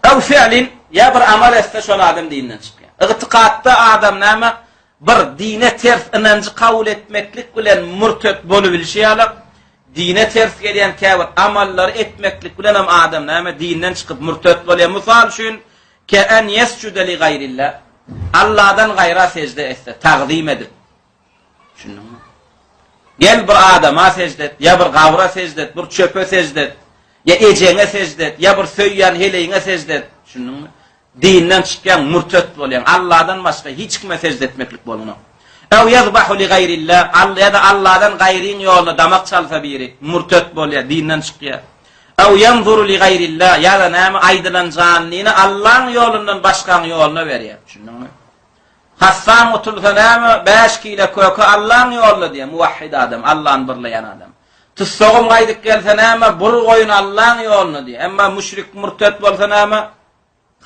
Ew fi'lin ýa bir amal etse şol adam dinden çykýar. Ygtykatda adam näme bir dine ters ynanjy kabul etmeklik bilen murtet bolubilşi ýaly dine ters gelýän käbir amallary etmeklik bilen hem adam näme dinden çykyp murtet bolýar. Mysal üçin Ke en ýesjude li gaýrillah, Alladan gaýra sežde etse, tagzym edip. Düşündiňmi? Gel bir adama sežde et, ýa bir gabra sežde et, bir çöpe sežde et, ýa ejeňe sežde et, ýa bir söýýän heleýiňe sežde et. Düşündiňmi? Dinden çykýaň, mürtet bolýaň. Alladan başga hiç kime sežde etmeklik bolanok. Ew ýazbahu li gaýrillah, Alla ýa-da Alladan gaýryň ýoluna damak çalsa biri, mürtet bolýar, dinden çykýar. Ew ýenzuru li gaýrillah, ýa-da näme aýdylan janlyny Allaň ýolundan başgaň ýoluna berýär. Düşündiňmi? Hassaň utulsa näme, 5 kile köke Allaň ýoluna diýýär, muwahhid adam, Allany birleýän adam. Tussagym gaýdyp gelse näme, bir goýun Allaň ýoluna diýýär. Emma müşrik murtet bolsa näme?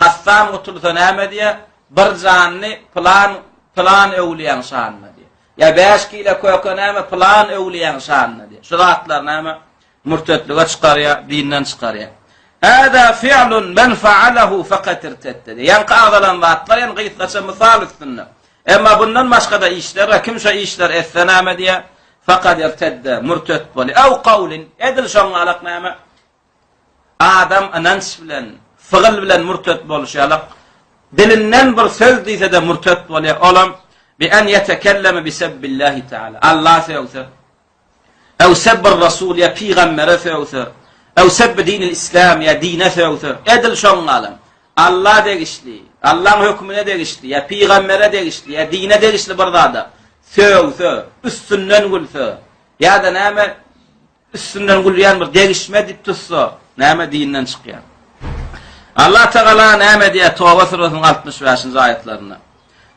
Hassaň gutulsa näme diýýär? Bir janly pylan pylan öwlüýäň şanyna diýýär. Ýa 5 kile köke näme pylan öwlüýäň şanyna diýýär. Şu zatlar näme? Mürtetlige çykarýar, dinden çykarýar. Hada fi'lun men fa'alahu faqat irtedde. Ýaňky agzalan zatlar ýani gysgaça mysal üstünde. Emma bundan başga-da işler bar. Kim şu işler etse näme diýýär? Faqat irtedde, mürtet bolýar. Ew kawlin, edil şoňa alak näme? Adam ynanç bilen, fygyl bilen mürtet boluşy ýaly, dilinden bir söz diýse-de mürtet bolýar. Olam bi en ýetekelleme bi sebbillahi taala. Allah sögse, ew sebbir rasul ýa pygambere sögse, ew sebbi dinil islam ýa dine sögse, edil şoň galan. Alla degişli, Allaň hökmüne degişli ýa pygambere degişli ýa dine degişli bir zada sögse, üstünden gülse ýa-da näme Üstünden gülýän bir degişme diýip tutsa, näme dinden çykýar? Allah Tagala näme diýýär Toba surasynyň 65-nji aýatlarynda?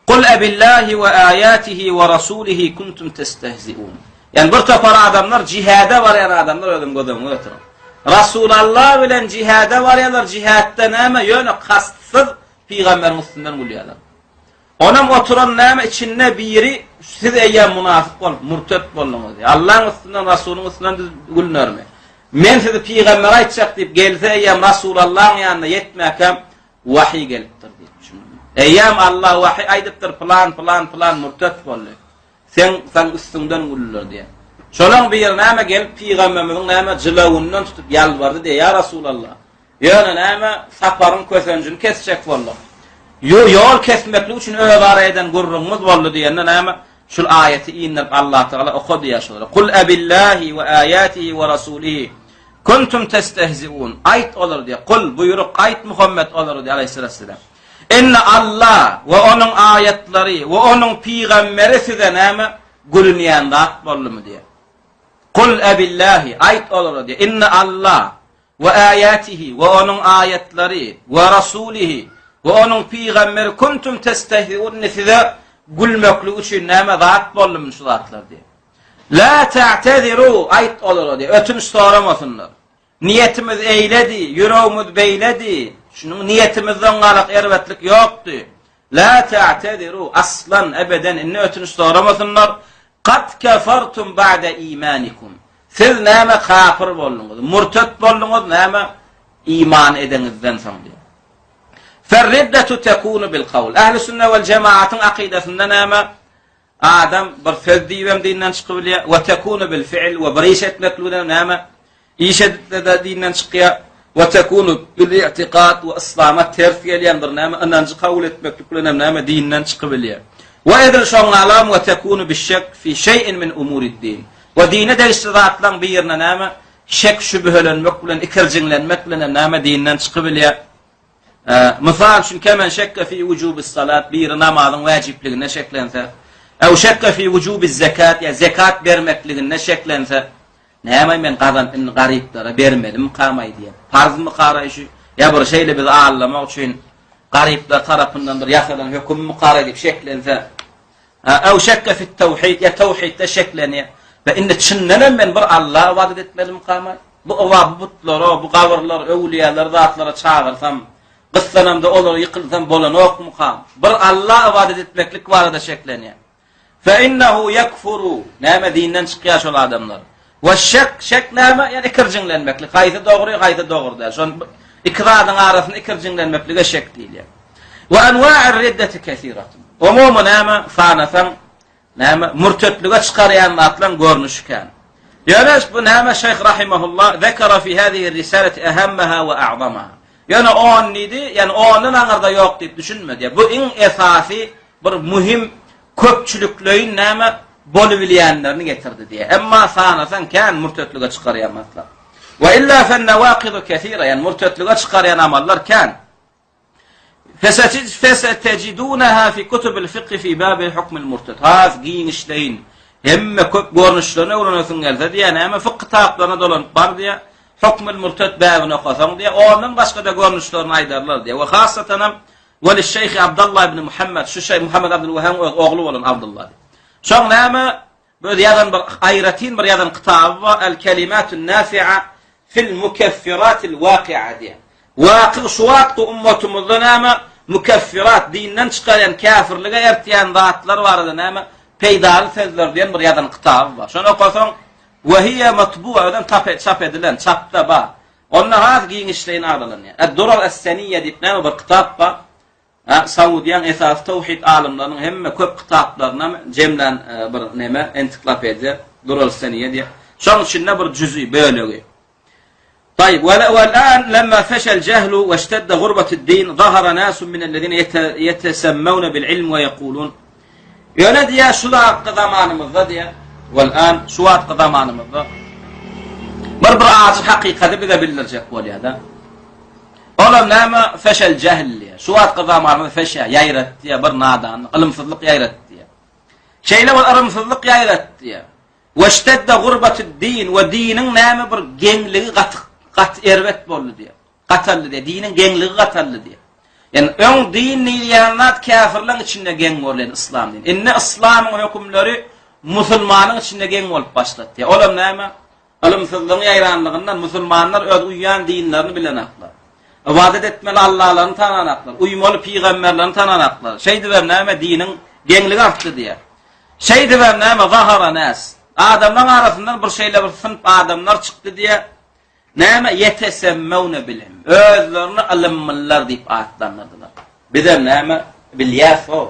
Kul ebillahi we ayatihi we rasulihi kuntum testehziun. Ýani bir topar adamlar jihada barýan adamlar özüň göz öňüne getiriň. Rasulallah bilen jihada barýarlar, jihatda näme? Ýöne kastsyz pygamberiň üstünden gülýärler. Onam oturan näme içinde biri siz eýýäm munafyk bolup murtet bolduňyz diýýär. Allaň üstünden Rasulyň üstünden düz gülünermi? Men sizi pygambere aýtjak diýip gelse eýýäm Rasulallaň ýanyna ýetmäkäm wahyý gelipdir diýip düşündim. Eýýäm Allah wahyý aýdypdyr pylan pylan pylan murtet boldy. Seň saň üstüňden gülüler diýýär. Şolaň biri näme gelip pygamberimiziň näme jylawyndan tutup ýalbardy diýýär, ýa Rasulallah. Ýöne näme, saparyň kösenjini kesjek bolduk. Ýo, ýol kesmeklik üçin özara eden gürrüňimiz boldy diýende näme, şul aýaty indirip Allatagala oka diýýär şolara. Kul ebillahi we aýatihi we rasulihi kuntum testehziun. Aýt olara diýýär. Kul, buýruk, aýt Muhammet olara diýýär aleýhissalam. Indi Alla we onuň aýatlary we onuň pygamberi size näme gülünýän zat boldumy diýýär. Kul ebillahi, aýt olara diýýär. Indi Alla. We aýatihi we onuň aýatlary we rasulihi we onuň pygamberi kuntum testehziun indi size gülmeklik üçin näme zat boldumy şu zatlar diýip. La ta'teziru aýt olara diýip ötünç soramasynlar. Niýetimiz eýledi, ýüregimiz beýledi. Şunuň niýetimizden galak erbetlik ýokdy. La ta'teziru aslan ebeden indi ötünç soramasynlar. Kad kefertum ba'de imanikum. Siz näme kafir bolduňyz, murtet bolduňyz näme iman edeňizden soň diýip. Ferriddetu tekunu bil kawl. Ähli sünne wel jemaatyň akydasynda näme? Adam bir söz diýibem dinden çykyp bilýär. We tekunu bil fi'l we bir iş etmeklik bilen näme? Iş edip-de dinden çykýar. We tekunu bil i'tikad we yslama ters gelýän bir näme ynanjy kabul etmeklik bilen hem näme dinden çykyp bilýär. We edil şoňňalam we tekunu bişşek fi şeý'in min umurid-din. We dine degişli zatlaryň birine näme şek şübhelenmek bilen ikirjiňlenmek bilen hem näme dinden çykyp bilýär. Mysal üçin kemen şekke fi wujubis salat biri namazyň wäjipliginde şeklense, ew şekke fi wujubiz zekat ýa zekat bermekliginde şeklense, Näme men gazanyp indi garyplara bermelimikamaý diýen. Parzmykaraý şu ýa bir şeýle bizi aldamak üçin garyplar tarapyndan bir ýasalan hökümmikaraý diýip şeklense. Ew şekke fit tawhid ýa tawhidde şeklenýär. We indi çyndanam men bir Alla ybadat etmelimikamaý? Bu oba bu butlara, bu gabyrlar, öwlüýäler zatlara çagyrsam, gyssanamda olara ýykylsam bolanokmykam? Bir Alla ybadat etmeklik barada şeklenýär. Fe innehu yekfuru, näme dinden çykýar şol adamlar. We şek, şek näme? Ýani ikirjiňlenmeklik, haýsy dogry, haýsy dogry däl. Şol iki zadyň arasynda ikirjiňlenmeklige şek diýilýär. We enwa'ir riddeti kesiratun. Umumy näme sanasaň, näme mürtetlige çykarýan zatlaryň görnüşi kän. Ýöne bu näme Şeýh rahimehullah zekara fi hazihi risalati ahammaha we a'zamaha. Ýöne on diýdi, ýani ondan aňyrda ýok diýip düşünmedi. Bu iň esasy bir muhim köpçülikleýin näme bolubilýänlerini getirdi diýýär. Emma sanasaň kän mürtetlige çykarýan matlap. Wa illa fen nawakidu kesira, ýani mürtetlige çykarýan amallar kän. Fesetejidunaha fi kutubil fikhi fi babi hukmil murted. Has giňişleýin, hemme köp görnüşlerini öwrenesiň gelse diýýär, näme fykh kitaplaryna dolanyp bar diýýär. Hukmul murted babyny okasaň diýýär, ondan başga-da görnüşlerini aýdarlar diýýär. We hassatanam We liş-şeýhi Abdallah ibn Muhammed, şu şeýh Muhammed Abdulwahhabyň öz ogly bolan Abdullah. Şoň näme bu öz ýazan bir aýratyn bir ýazan kitaby bar, El-kelimatun nafi'a fil mukeffiratil waqi'a diýen. Waky şu wagtky ummatymyzda näme mukeffirat dinden çykarýan käfirlige ertýän zatlar barada näme peýdaly sözler diýen bir ýazan kitaby bar. Şony okasaň we hiýe matbu'a özem çap edilen, çapda bar. Onda has giňişleýin agzalanýar. Ed-Durar es-Seniyye diýip näme bir kitap bar. Ha, Saudiýaň esasy tawhid alymlarynyň hemme köp kitaplaryny jemlän e, bir neme ensiklopediýa Durar es-Seniyye diýip. Şoň içinde bir jüzi, bölegi. Tayyip, ve ve'l-an lemma feşel cehlu ve iştedde gurbetud-din, zahara nasun minellezine yetesemmewne bil ilm ve yekulun. Ýöne diýýär, şu wagtky zamanymyzda diýýär, wal-an, şu wagtky zamanymyzda bir bir ajy hakykaty bize bildirjek bolýar-da. Olam näme? Feşel jähl diýýär. Şu wagtky zamanymyzda feşe, ýaýratdy diýýär, bir nadanlyk, ylymsyzlyk ýaýratdy diýýär. Şeýle bir yrymsyzlyk ýaýratdy diýýär. Weştedde gurbatid-din we diniň näme bir geňligi gaty gaty erbet boldy diýýär. Gataldy diýýär. Diniň geňligi gataldy diýýär. Ýani öň din diýilýän zat käfirleň içinde geň bolýan yslam dini. Indi yslamyň hökümleri musulmanyň içinde geň bolup başlady diýýär. Olam näme? Ylymsyzlygyň ýaýranlygyndan musulmanlar öz uýýan dinlerini bilenaklar. Ybadat etmeli Allalaryny tananaklar, uýmaly pygamberlerini tananaklar. Şeýdibem näme diniň geňligi artdy diýýär. Şeýdibem näme zahara nas. Adamlaryň arasyndan bir şeýle bir synp adamlar çykdy diýýär. Näme ýetesemmewne bilim. Özlerini ylymlylar diýip atlandyrdylar. Bizem näme bilýäs-ow.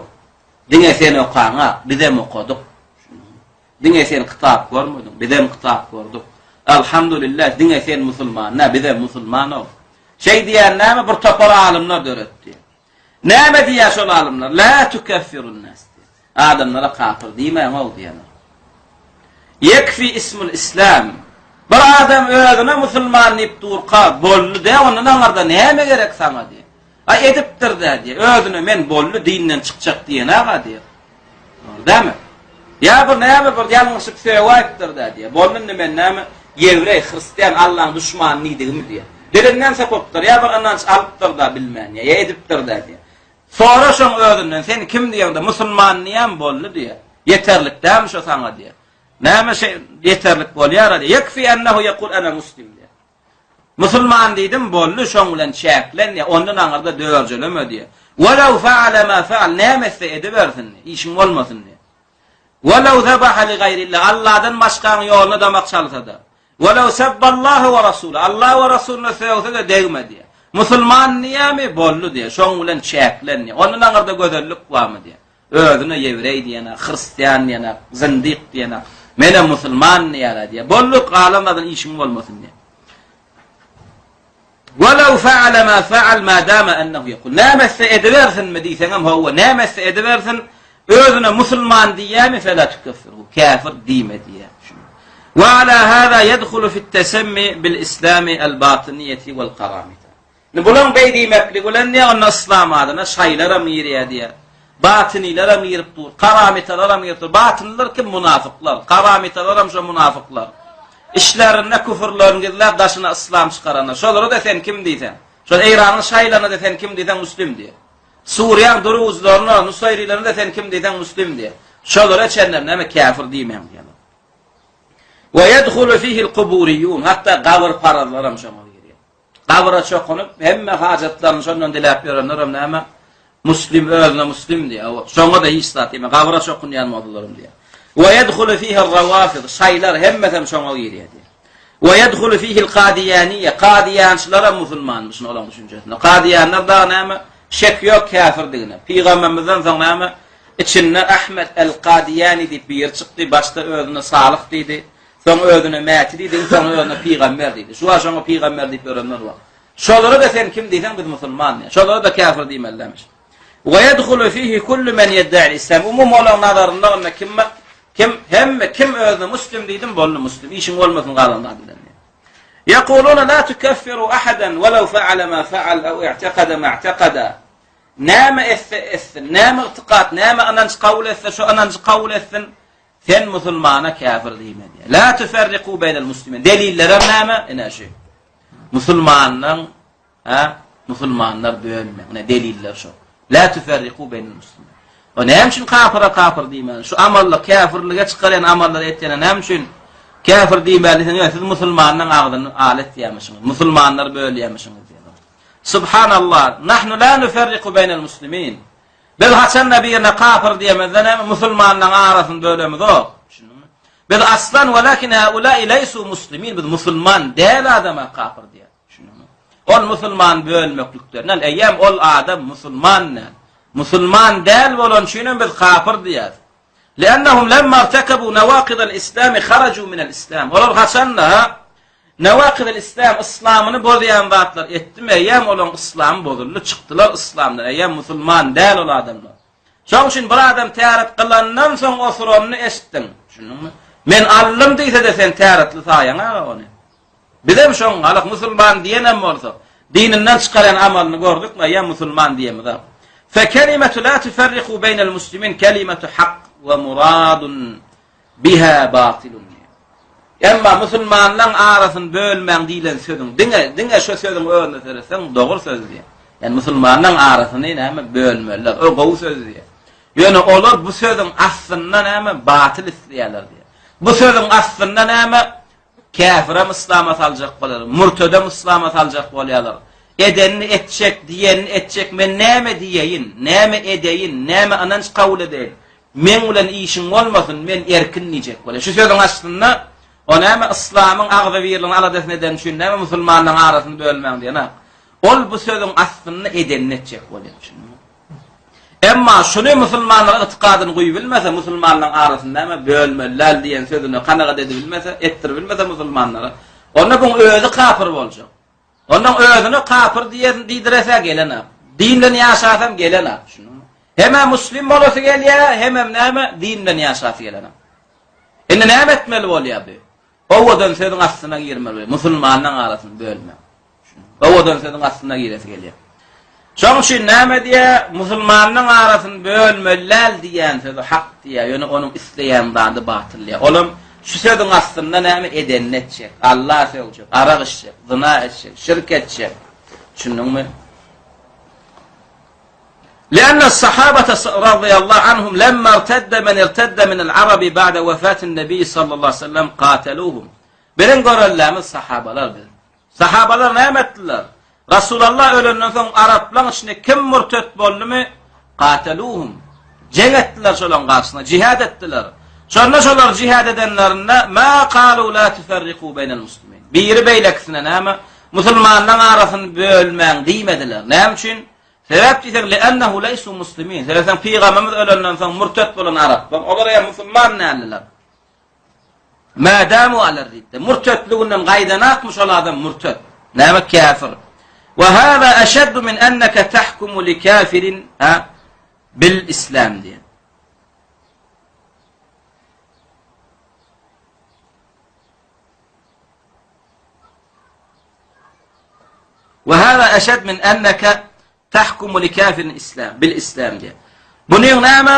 Diňe sen okaňa, bizem okadyk. Diňe sen kitap görmediň, bizem kitap gördük. Alhamdulillah, diňe sen musulman däl, bizem musulman-ow. Şeý diýen näme bir topar alymlar döretdi. Näme diýýär şol alymlar? La tukeffirun-nas diýýär. Adamlara kapyr diýmäň-ow diýýärler. Ýekfi ismul islam. Bir adam özüne musulman diýip durka, boldy-da, ondan aňyrda näme gerek saňa diýýär. Aý edipdir-dä diýýär. Özüne men boldy, dinden çykjak diýen-aga diýýär. Dogry dälmi? Ýa bir näme bir ýalňyşyp sögäýipdir-dä diýýär. Boldy indi men näme ýewreý, hristian, Allaň duşmany diýdigimi diýýär. Dilinden sypypdyr, ýa bir ynanç alypdyr-da bilmän, ýa edipdir-dä diýýär. Sora şoň özünden, sen kim diýeňde, musulman diýýän boldy diýýär. Ýeterlik dälmi şo saňa diýýär. Näme şeý ýeterlik bolýar-a diýýär. Ýekfi ennehu ýekul ene muslim diýýär. Musulman diýdim, boldy, şoň bilen çäklen diýýär. Ondan aňyrda dörjeleme diýýär. Welew faale ma faal, näme etse edibersin diýýär. Işiň bolmasyn diýýär. Welew zebaha li gaýrillah, Allahdan başgaň ýoluna damak çalsa-da. Welew sebballaha we rasula, Allah we rasulyna sögse-de degme diýýär. Musulman diýýärmi? Boldy diýýär. Şoň bilen çäklen diýýär. Ondan aňyrda gözellik barmy diýýär. Özüne ýewreý diýenak, hristian diýenak, zyndyk diýenak. Menem musulman diýýär diýýär. Boldy, galan zadyň işiň bolmasyn diýýär. Welew faale ma faal ma dama ennehu yekul. Näme etse edibersinmi diýseňem hawa, näme etse edibersin, özüne musulman diýýärmi fela tukeffirhu. Käfir diýme diýýär. Wa ala hada yedhulu fit tesemmi bil islami el batyniýeti wal karamita. Indi bulaň beý diýmekligi bilen diýýär, onda yslam adyna şaýlaram girýär diýýär. Batynylaram girip dur, karamitalaram girip dur. Batynylar kim? Munafyklar. Karamitalaram şo munafyklar. Işlerinde küfürlerini gizläp daşyna yslam çykaranlar. Şolara-da sen kim diýseň? Şol Eýranyň şaýlaryna-da sen kim diýseň muslim diýer. Suriýaň duruzlaryna, nusaýrilerine-de sen kim diýseň muslim diýer. Şolara çenlem näme käfir diýmäň diýerler. Ve yedhulu fihi'l kuburiyyun. Hatda gabyrparazlaram şoňa girýär. Gabra çokunyp, hemme hajatlaryny şondan diläp ýörenlerem näme? Muslim özüne muslim diýýär. Hawa, şoňa-da hiç zat diýme. Gabra çokunýan bolsalaram diýýär. Wa yedhulu fihi ar-rawafid, şaýlar hemmesem şoňa girýär diýýär. Wa yedhulu fihi al-qadiýaniýe, qadiýançylaram musulmanmyşyn olaň düşünjesinde. Qadiýanlar dagy näme? Şek ýok käfirdigine. Pygamberimizden soň näme? Içinde Ahmet el-Qadiýani diýip biri çykdy, başda özüne Salyh diýdi. Soň özüne Mäti diýdi, iň soňunda özüne pygamber diýdi. Şu wagt şoňa pygamber diýip ýörenler bar. Şolara-da sen kim diýseň biz musulman diýýär. Şolara-da käfir diýmelilermiş. Wa yedhulu fihi kullu men yedda'i islam. Umumy olaryň nazarynda onda kim kim hemme kim özüne muslim diýdim boldy muslim. Işiň bolmasyn galan zady bilen. Yaquluna la tukaffiru ahadan walau fa'ala ma fa'al aw i'taqada ma i'taqada. Näme etse etsin, näme ygtykat, näme ynanç kabul etse şo ynanjy kabul etsin. Sen musulmana käfir diýme diýýär. La tuferriku beýnel muslimin. Delillerem näme? Ine şu. Musulmanlaryň, ha, musulmanlar bölme. Ine deliller şu. La tuferriku beýnel muslimin. O näme üçin kafira kafir diýmeli? Şu amalla käfirlige çykarýan amallary etýäne näme üçin käfir diýmeli diýseň, siz musulmanlaryň agzyny al etýärmişiňiz. Musulmanlary bölýärmişiňiz diýýär. Subhanallah, nahnu la nuferriku beýnel muslimin. Biz haçanda birine kapyr diýemizde näme musulmanlaryň arasyny bölemizok. Düşündiňmi? Biz aslan welakin haulai leýsu muslimin biz musulman däl adama kapyr diýýäris. Düşündiňmi? Ol musulman bölmeklikden däl, eýýäm ol adam musulman däl. Musulman däl bolan üçin hem biz kapyr diýýäris. Li'annahum lemma irtekabu nawaqidal islami haraju minel islam. Olar haçanda nawaqidal islam yslamyny bozýan zatlar etdimi, eýýäm olaryň yslamy bozuldy, çykdylar yslamdan, eýýäm musulman däl ol adamlar. Şoň üçin bir adam täret kylandan soň osuranyny eşitdiň. Düşündiňmi? Men aldym diýse-de sen täretli saýaň aga ony. Bizem şoň galyk musulman diýenem bolsak, dininden çykarýan amalyny gördükmi, eýýäm musulman diýemizok. Fe kelimetu la tuferriku beýnel muslimin kelimetu hak we muradun biha batylun. Emma musulmanlaryň arasyny bölmäň diýlen sözüň diňe diňe şu sözüň özüne seretseň dogry söz diýýär. Ýani musulmanlaryň arasyny näme bölmeliler. O gowy söz diýýär. Ýöne olar bu sözüň aslynda näme batyl isleýärler diýýär. Bu sözüň aslynda näme Käfirem yslama saljak bolar, mürtedem yslama saljak bolýarlar. Edenini etjek, diýenini etjek, men näme diýeýin, näme edeýin, näme ynanç kabul edeýin, meň bilen işiň bolmasyn, men erkin diýjek bolýar. Şu sözüň aslynda o näme yslamyň agzybirligini aladasyny edeni üçin näme musulmanlaryň arasyny bölmäň diýen-ak. Ol bu sözüň aslynda edenini etjek bolýar. Düşündiňmi? Emma şuny musulmanlar ygtykadyny guýubilmese, musulmanlaryň arasyny näme bölmeli däl diýen sözüne kanagat edibilmese, etdiribilmese musulmanlara, onda buň özi kapyr boljak. Ondan özüne kapyr diýesin diýdirese gelenak. Din bilen ýaşasam gelenak. Düşündiňmi? Hemä muslim bolasy gelýär, hemem näme din bilen ýaşasy gelenak. Indi näme etmeli bolýar bu? Owadan sözüň astyna girmeli bolýar. Musulmanlaryň arasyny bölme. Owadan sözüň astyna giresi gelýär. Şoň üçin näme diýýär? Musulmanlaryň arasyny bölmeli däl diýýän sözi hak diýýär. Ýöne onuň isleýän zady batyl diýýär. Olam. Şu sözüň astynda näme edenini etjek, Alla sögjek, arak içjek, zyna etjek, şirk etjek. Düşündiňmi? لأن الصحابة رضي الله عنهم لما ارتد من ارتد من العرب بعد وفاة النبي صلى الله عليه وسلم قاتلوهم. Biziň görellämiz sahabalar biz. Sahabalar näme etdiler? Rasulallah ölenden soň araplaň içinde kim murtet boldumy? Gateluhum. Jeň etdiler şolaň garşysyna, jihad etdiler. Şonda şolar jihad edenlerinde ma kalu la tuferriku beynel muslimin. Biri beýlekisine näme? Musulmanlaryň arasyny bölmäň diýmediler. Näme üçin? Sebäp diýseň le'ennehu leysu muslimin. Sebäp pygamberimiz ölenden soň murtet bolan araplar, olar ýa musulman däldiler. Mädämu aler ridde. Mürtetliginden gaýdanakmy şol adam mürtet. Näme käfir. Ve hâzâ eşeddu min enneke tahkumu li kafirin ha bil islam diýen. Ve hâzâ eşed min enneke tahkumu li kafirin islam bil islam diýen. Bunuň näme?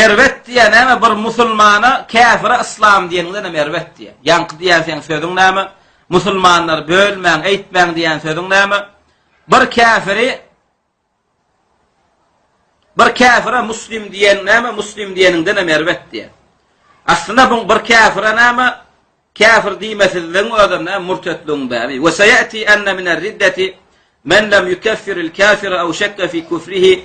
Erbet diýýär näme bir musulmana käfire yslam diýeniňden hem erbet diýýär. Ýaňky diýýän seň sözüň näme? Musulmanlary bölmäň, eýtmäň diýýän sözüň näme? Bir käfiri bir käfire muslim diýen näme? Muslim diýeniňden hem erbet diýýär. Aslynda bu bir käfire näme? Käfir diýmesizligiň özem näme murtetligiň bäbi. We seýeti enne minel riddeti men lem yukeffiril kafira ew şekke fi kufrihi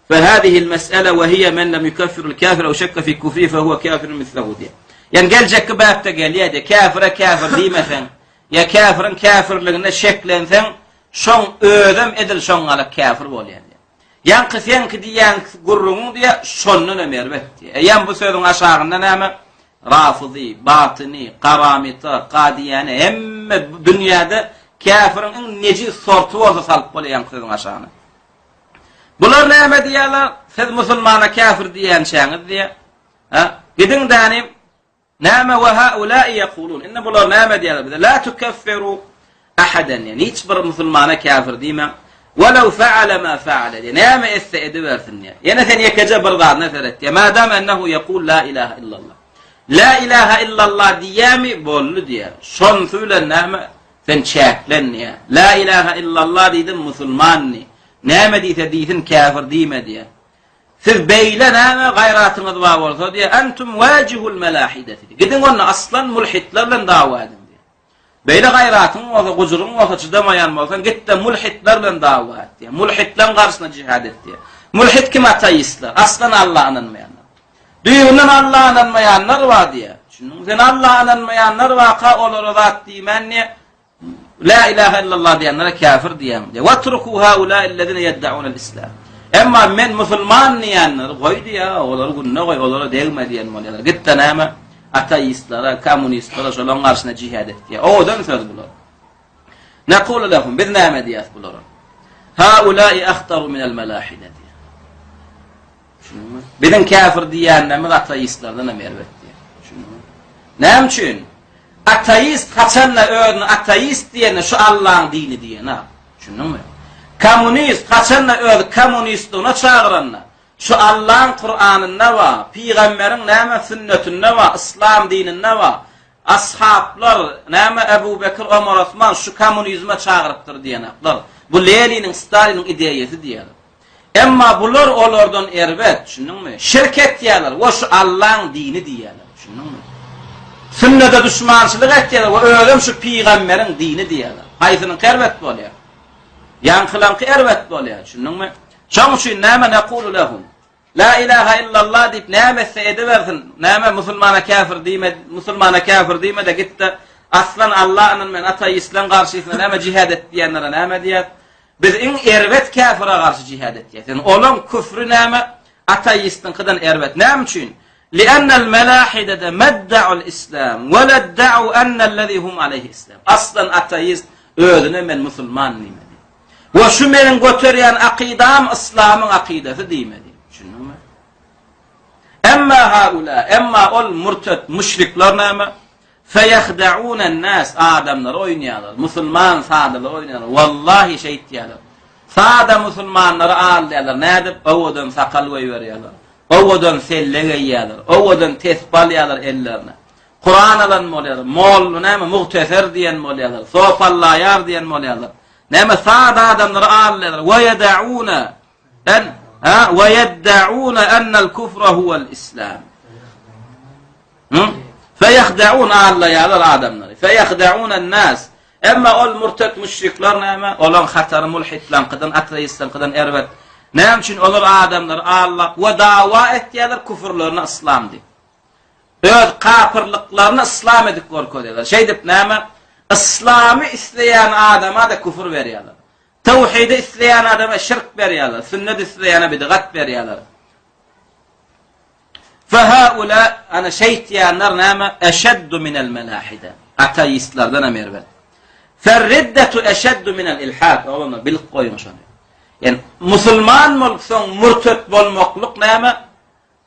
fe hâzihil mes'ele we hiye men lem yukeffiril kafira ew şekke fi kufrihi fe huwe kafirun mislehu diýýär. Ýani geljekki bäpde gelýär diýýär. Käfire käfir diýmeseň, ýa käfiriň käfirligine şeklenseň, şoň özem edil şoň ýaly käfir bolýar diýýär. Ýaňky seňki diýýän gürrüňiň diýýär, şondan hem erbet diýýär. Eýýäm bu sözüň aşagynda näme? Rafyzy, batyny, garamita, kadiýany hemme dünýäde käfiriň iň nejis sorty bolsa salyp bolýar ýaňky sözüň aşagyna. Bular näme diýýärler? Siz musulmana käfir diýýänçäňiz diýýär. Ha? Gidiň dänim Näme we haulai ýekulun. Indi bular näme diýýärler bize? La tukeffiru ahadan. Ýani hiç bir musulmana käfir diýmäň. Welew faale ma faale diýýär. Näme etse edibersin diýýär. Ýene sen ýekeje bir zadyna seret diýýär. Madam ennehu ýekul la ilaha illallah. La ilaha illallah diýýärmi? Boldy diýýär. Şonsy bilen näme? Sen çäklen diýýär. La ilaha illallah diýdim musulman diý. Näme diýse diýsin käfir diýme diýýär. Siz beýle näme gaýratyňyz bar bolsa diýýär, entum wajihul melahideti. Gidiň onda aslan mulhitler bilen dawa ediň diýýär. Beýle gaýratyň bolsa, gujuryň bolsa, çydamaýan bolsaň, git-de mulhitler bilen dawa et diýýär. Mulhitleriň garşysyna jihad et diýýär. Mulhit kim ateistler, aslan Alla ynanmaýanlar. Düýbünden Alla ynanmaýanlar bar diýýär. Düşündiňmi? Sen Alla ynanmaýanlar barka olara zat diýmän diýýär. La ilaha illallah diýenlere käfir diýýäň diýýär. Watruku haula'illezine yed'unal islam. Emma men musulman diýenleri goý diýýär, olary gününe goý, olara degme diýen bolýarlar. Git-de näme ateistlere, kommunistlere şolaryň garşyna jihad et diýýär. Owadan söz bular. Nakulu lehum biz näme diýýäs bulara? Haula'i ahtaru minel melahide diýýär. Düşündiňmi? Biziň käfir diýýänlerimiz ateistlerden hem erbet diýýär. Düşündiňmi? Näme üçin? Ateist haçanda özüni ateist diýende şu Allaň dini diýen-a. Düşündiňmi? Kommunist haçanda öz kommunistligine çagyranda şu Allaň Kuranynda bar, pygamberiň näme sünnetinde bar, yslam dininde bar. Ashablar, näme Ebu Bekir, Omar, Osman şu kommunizme çagyrypdyr diýenaklar. Bu Leniniň, Staliniň ideýasy diýýärler. Emma bular olardan erbet, düşündiňmi? Şirk etýärler we şu Allaň dini diýýärler, düşündiňmi? Sünnete duşmançylyk etýärler we özem şu pygamberiň dini diýýärler. Haýsynyňky erbet bolýar? Ýaňkylaňky erbet bolýar, düşündiňmi? Şoň üçin näme nekulu lehum? La ilaha illallah diýip näme etse edibersin. Näme musulmana käfir diýme, musulmana käfir diýme-de git-de aslan Alla ynanmaýan ateistleň garşysyna näme jihad et diýenlere näme diýer? Biz iň erbet käfire garşy jihad etýäs. Ýagny olaň küfri näme? Ateistiňkiden erbet. Näme üçin? Li'annel melahidede medda'ul islam we ledda'u ennellezî hum aleyhi islam. Aslan ateist özüne men musulman diýmedi. We şu meniň göterýän akydam yslamyň akydasy diýmedi. Düşündiňmi? Emma haula, emma ol murtet, müşrikler näme? Feýehda'unen-nas, adamlary oýnaýarlar, musulman sadalary oýnaýarlar, wallahi şeýtýärler. Sada musulmanlary aldaýarlar, nädip? Owadan sakal goýberýärler. Owadan selle geýýärler, owadan tesbi alýarlar ellerine. Kuran alan bolýarlar, molla näme mugteser diýen bolýarlar, sopallaýar diýen bolýarlar. Näme sada adamlary aldaýarlar. Wa yed'una en ha wa yed'una ennel kufra huwal islam. Hı? Feýehda'un aldaýarlar adamlary. Feýehda'un nas. Emma ol murtet müşrikler näme? Olaň hatary mulhitlaňkydan, ateistlaňkydan erbet. Näme üçin olar adamlary aldap we dawa etýärler küfürlerini yslam diýip. Öz kapyrlyklaryny yslam edip görkezýärler. Şeýdip näme? Yslamy isleýän adama-da küfür berýärler. Tawhidi isleýän adama şirk berýärler. Sünnet isleýäne bidgat berýärler. Fehaula, ana şeýtýänler näme? Eşeddu minel melahide. Ateistlerden hem erbet. Ferriddetu eşeddu minel ilhad. Oglanlar bilip goýuň şony. Yani musulman bolup soň murtet bolmaklyk näme?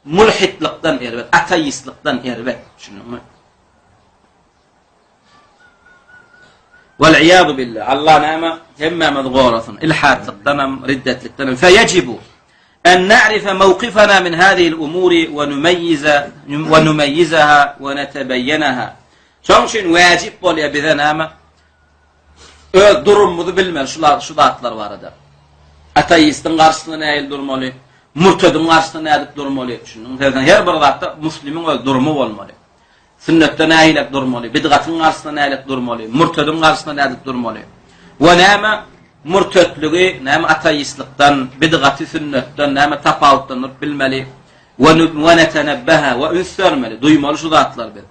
Mulhidlikden erbet, ateistlikden erbet. Düşündiňmi? Wal-iýadu billah. Allah näme? Hemmämizi gorasyn. Ilhatlykdan hem, riddetlikden hem. Feýejibu en na'rife mawqifana min hadhihi al-umuri we numayyiza we numayyizaha we natabayyanaha. Şonuň üçin wajyp bolýar bize näme? Öz durumymyzy bilmeli şu şu zatlar barada. Ateistiň garşysynda nähili durmaly? Murtediň garşysynda nädip durmaly? Düşündiňmi? Her bir zatda muslimiň öz durumy bolmaly. Sünnetde nähilek durmaly, bidgatyň garşysynda nähilek durmaly, mürtediň garşysynda nädip durmaly? We näme mürtetligi, näme ateistlykdan, bidgaty sünnetden näme tapawutlandyryp bilmeli? We we netenebbeha we üns bermeli, duýmaly şu zatlary biz.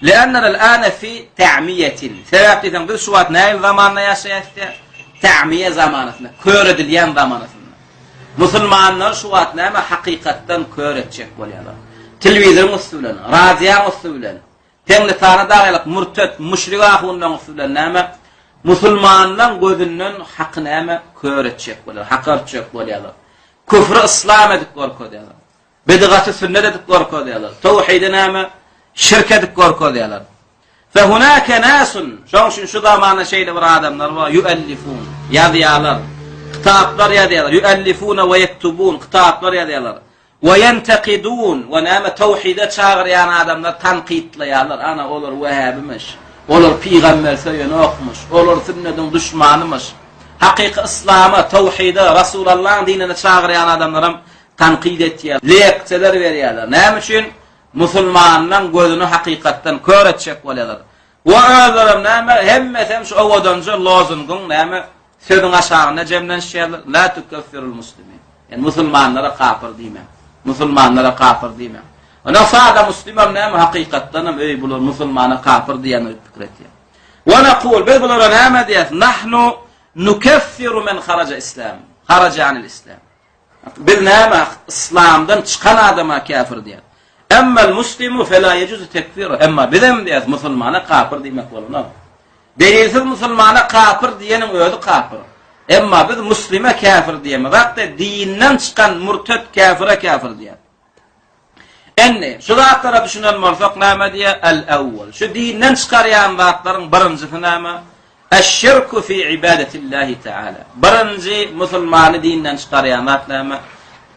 Li'annena al'ana fi ta'miyetin. Sebäp diýseň biz şu wagt nähili zamanda ýaşaýas diýä? Ta'miye zamanasynda, kör edilýän zamanasynda. Musulmanlary şu wagt näme hakykatdan kör etjek bolýarlar. Telewizoryň üsti bilen, radiýaň üsti bilen, Teňňitana dagylyk mürtet, müşrik ahunlaryň üsti bilen näme musulmanlaryň gözünden haky näme kör etjek bolýarlar, haky örtjek bolýarlar. Küfri yslam edip görkezýärler. Bidgaty sünnet edip görkezýärler. Towhidi näme şirk edip görkezýärler. Fehunake nasun, şoň üçin şu zamanda şeýle bir adamlar bar, ýuellifun, ýazýarlar, kitaplar ýazýarlar, ýuellifuna we ýektubun, kitaplar ýazýarlar, we ýentekidun, we näme towhide çagyrýan adamlar tankytlaýarlar, ana olar wehäbimyş, olar pygamber söýenokmyş, olar sünnediň duşmanymyş. Hakyky yslama, towhide, Rasulallaň dinine çagyrýan adamlaram tankyt etýär, leksiýalar berýärler. Näme üçin? Musulmanlaň gözüni hakykatdan kör etjek bolýarlar. We özlerem näme, hemmesem şu owadanja lozungyň näme, sözüň aşagynda jemlenişýärler, La tukeffirul muslimin. Ýani musulmanlara kapyr diýmäň. Musulmanlara kapyr diýmäň. Ondan sada muslimem näme, hakykatdanam öý bular musulmana kapyr diýýän diýip pikir etýär. We nakul, biz bulara näme diýýäs? Nahnu nukeffiru men haraja islam. Haraja anil islam. Biz näme yslamdan çykan adama käfir diýýäs. Emmel muslimu fela yejuzu tekfiru. Emma bizem diýýäs musulmana kapyr diýmek bolanok. Delilsiz musulmana kapyr diýeniň özi kapyr. Emma biz muslime käfir diýemez. Hatda dinden çykan murtet käfire käfir diýýäs. Indi şu zatlara düşünen bolsak näme diýýär? El-awwal. Şu dinden çykarýan zatlaryň birinjisi näme? Eş-şirku fi ibadetillahi taala. Birinji musulmany dinden çykarýan zat näme?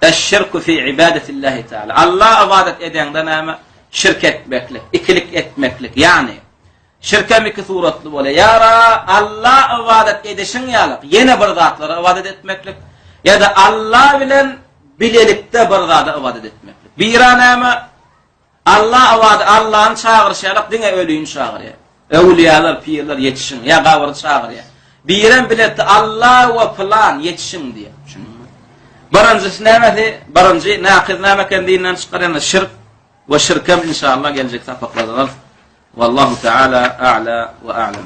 Eş-şirku fi ibadetillahi taala. Alla ybadat edeňde näme? Şirk etmeklik, ikilik etmeklik. Ýagny şirkem iki suratly bolýar. Ýa Alla ybadat edişiň ýaly ýene bir zatlara ybadat etmeklik ýa-da Alla bilen bilelikde bir zada ybadat etmeklik. Bira näme? Alla ybadat, Allany çagyryşy ýalak diňe ölüni çagyrýar. Öwlüýalar, pirler ýetişiň, ýa gabyry çagyrýar. Birem biletdi Alla we pylan ýetişiň diýýär. Düşündiňmi? Birinjisi nämesi? Birinji nakyz näme eken dinden çykarýan şirk we şirkem inşallah geljek sapaklarda alarys. Wallahu taala a'la we a'lam.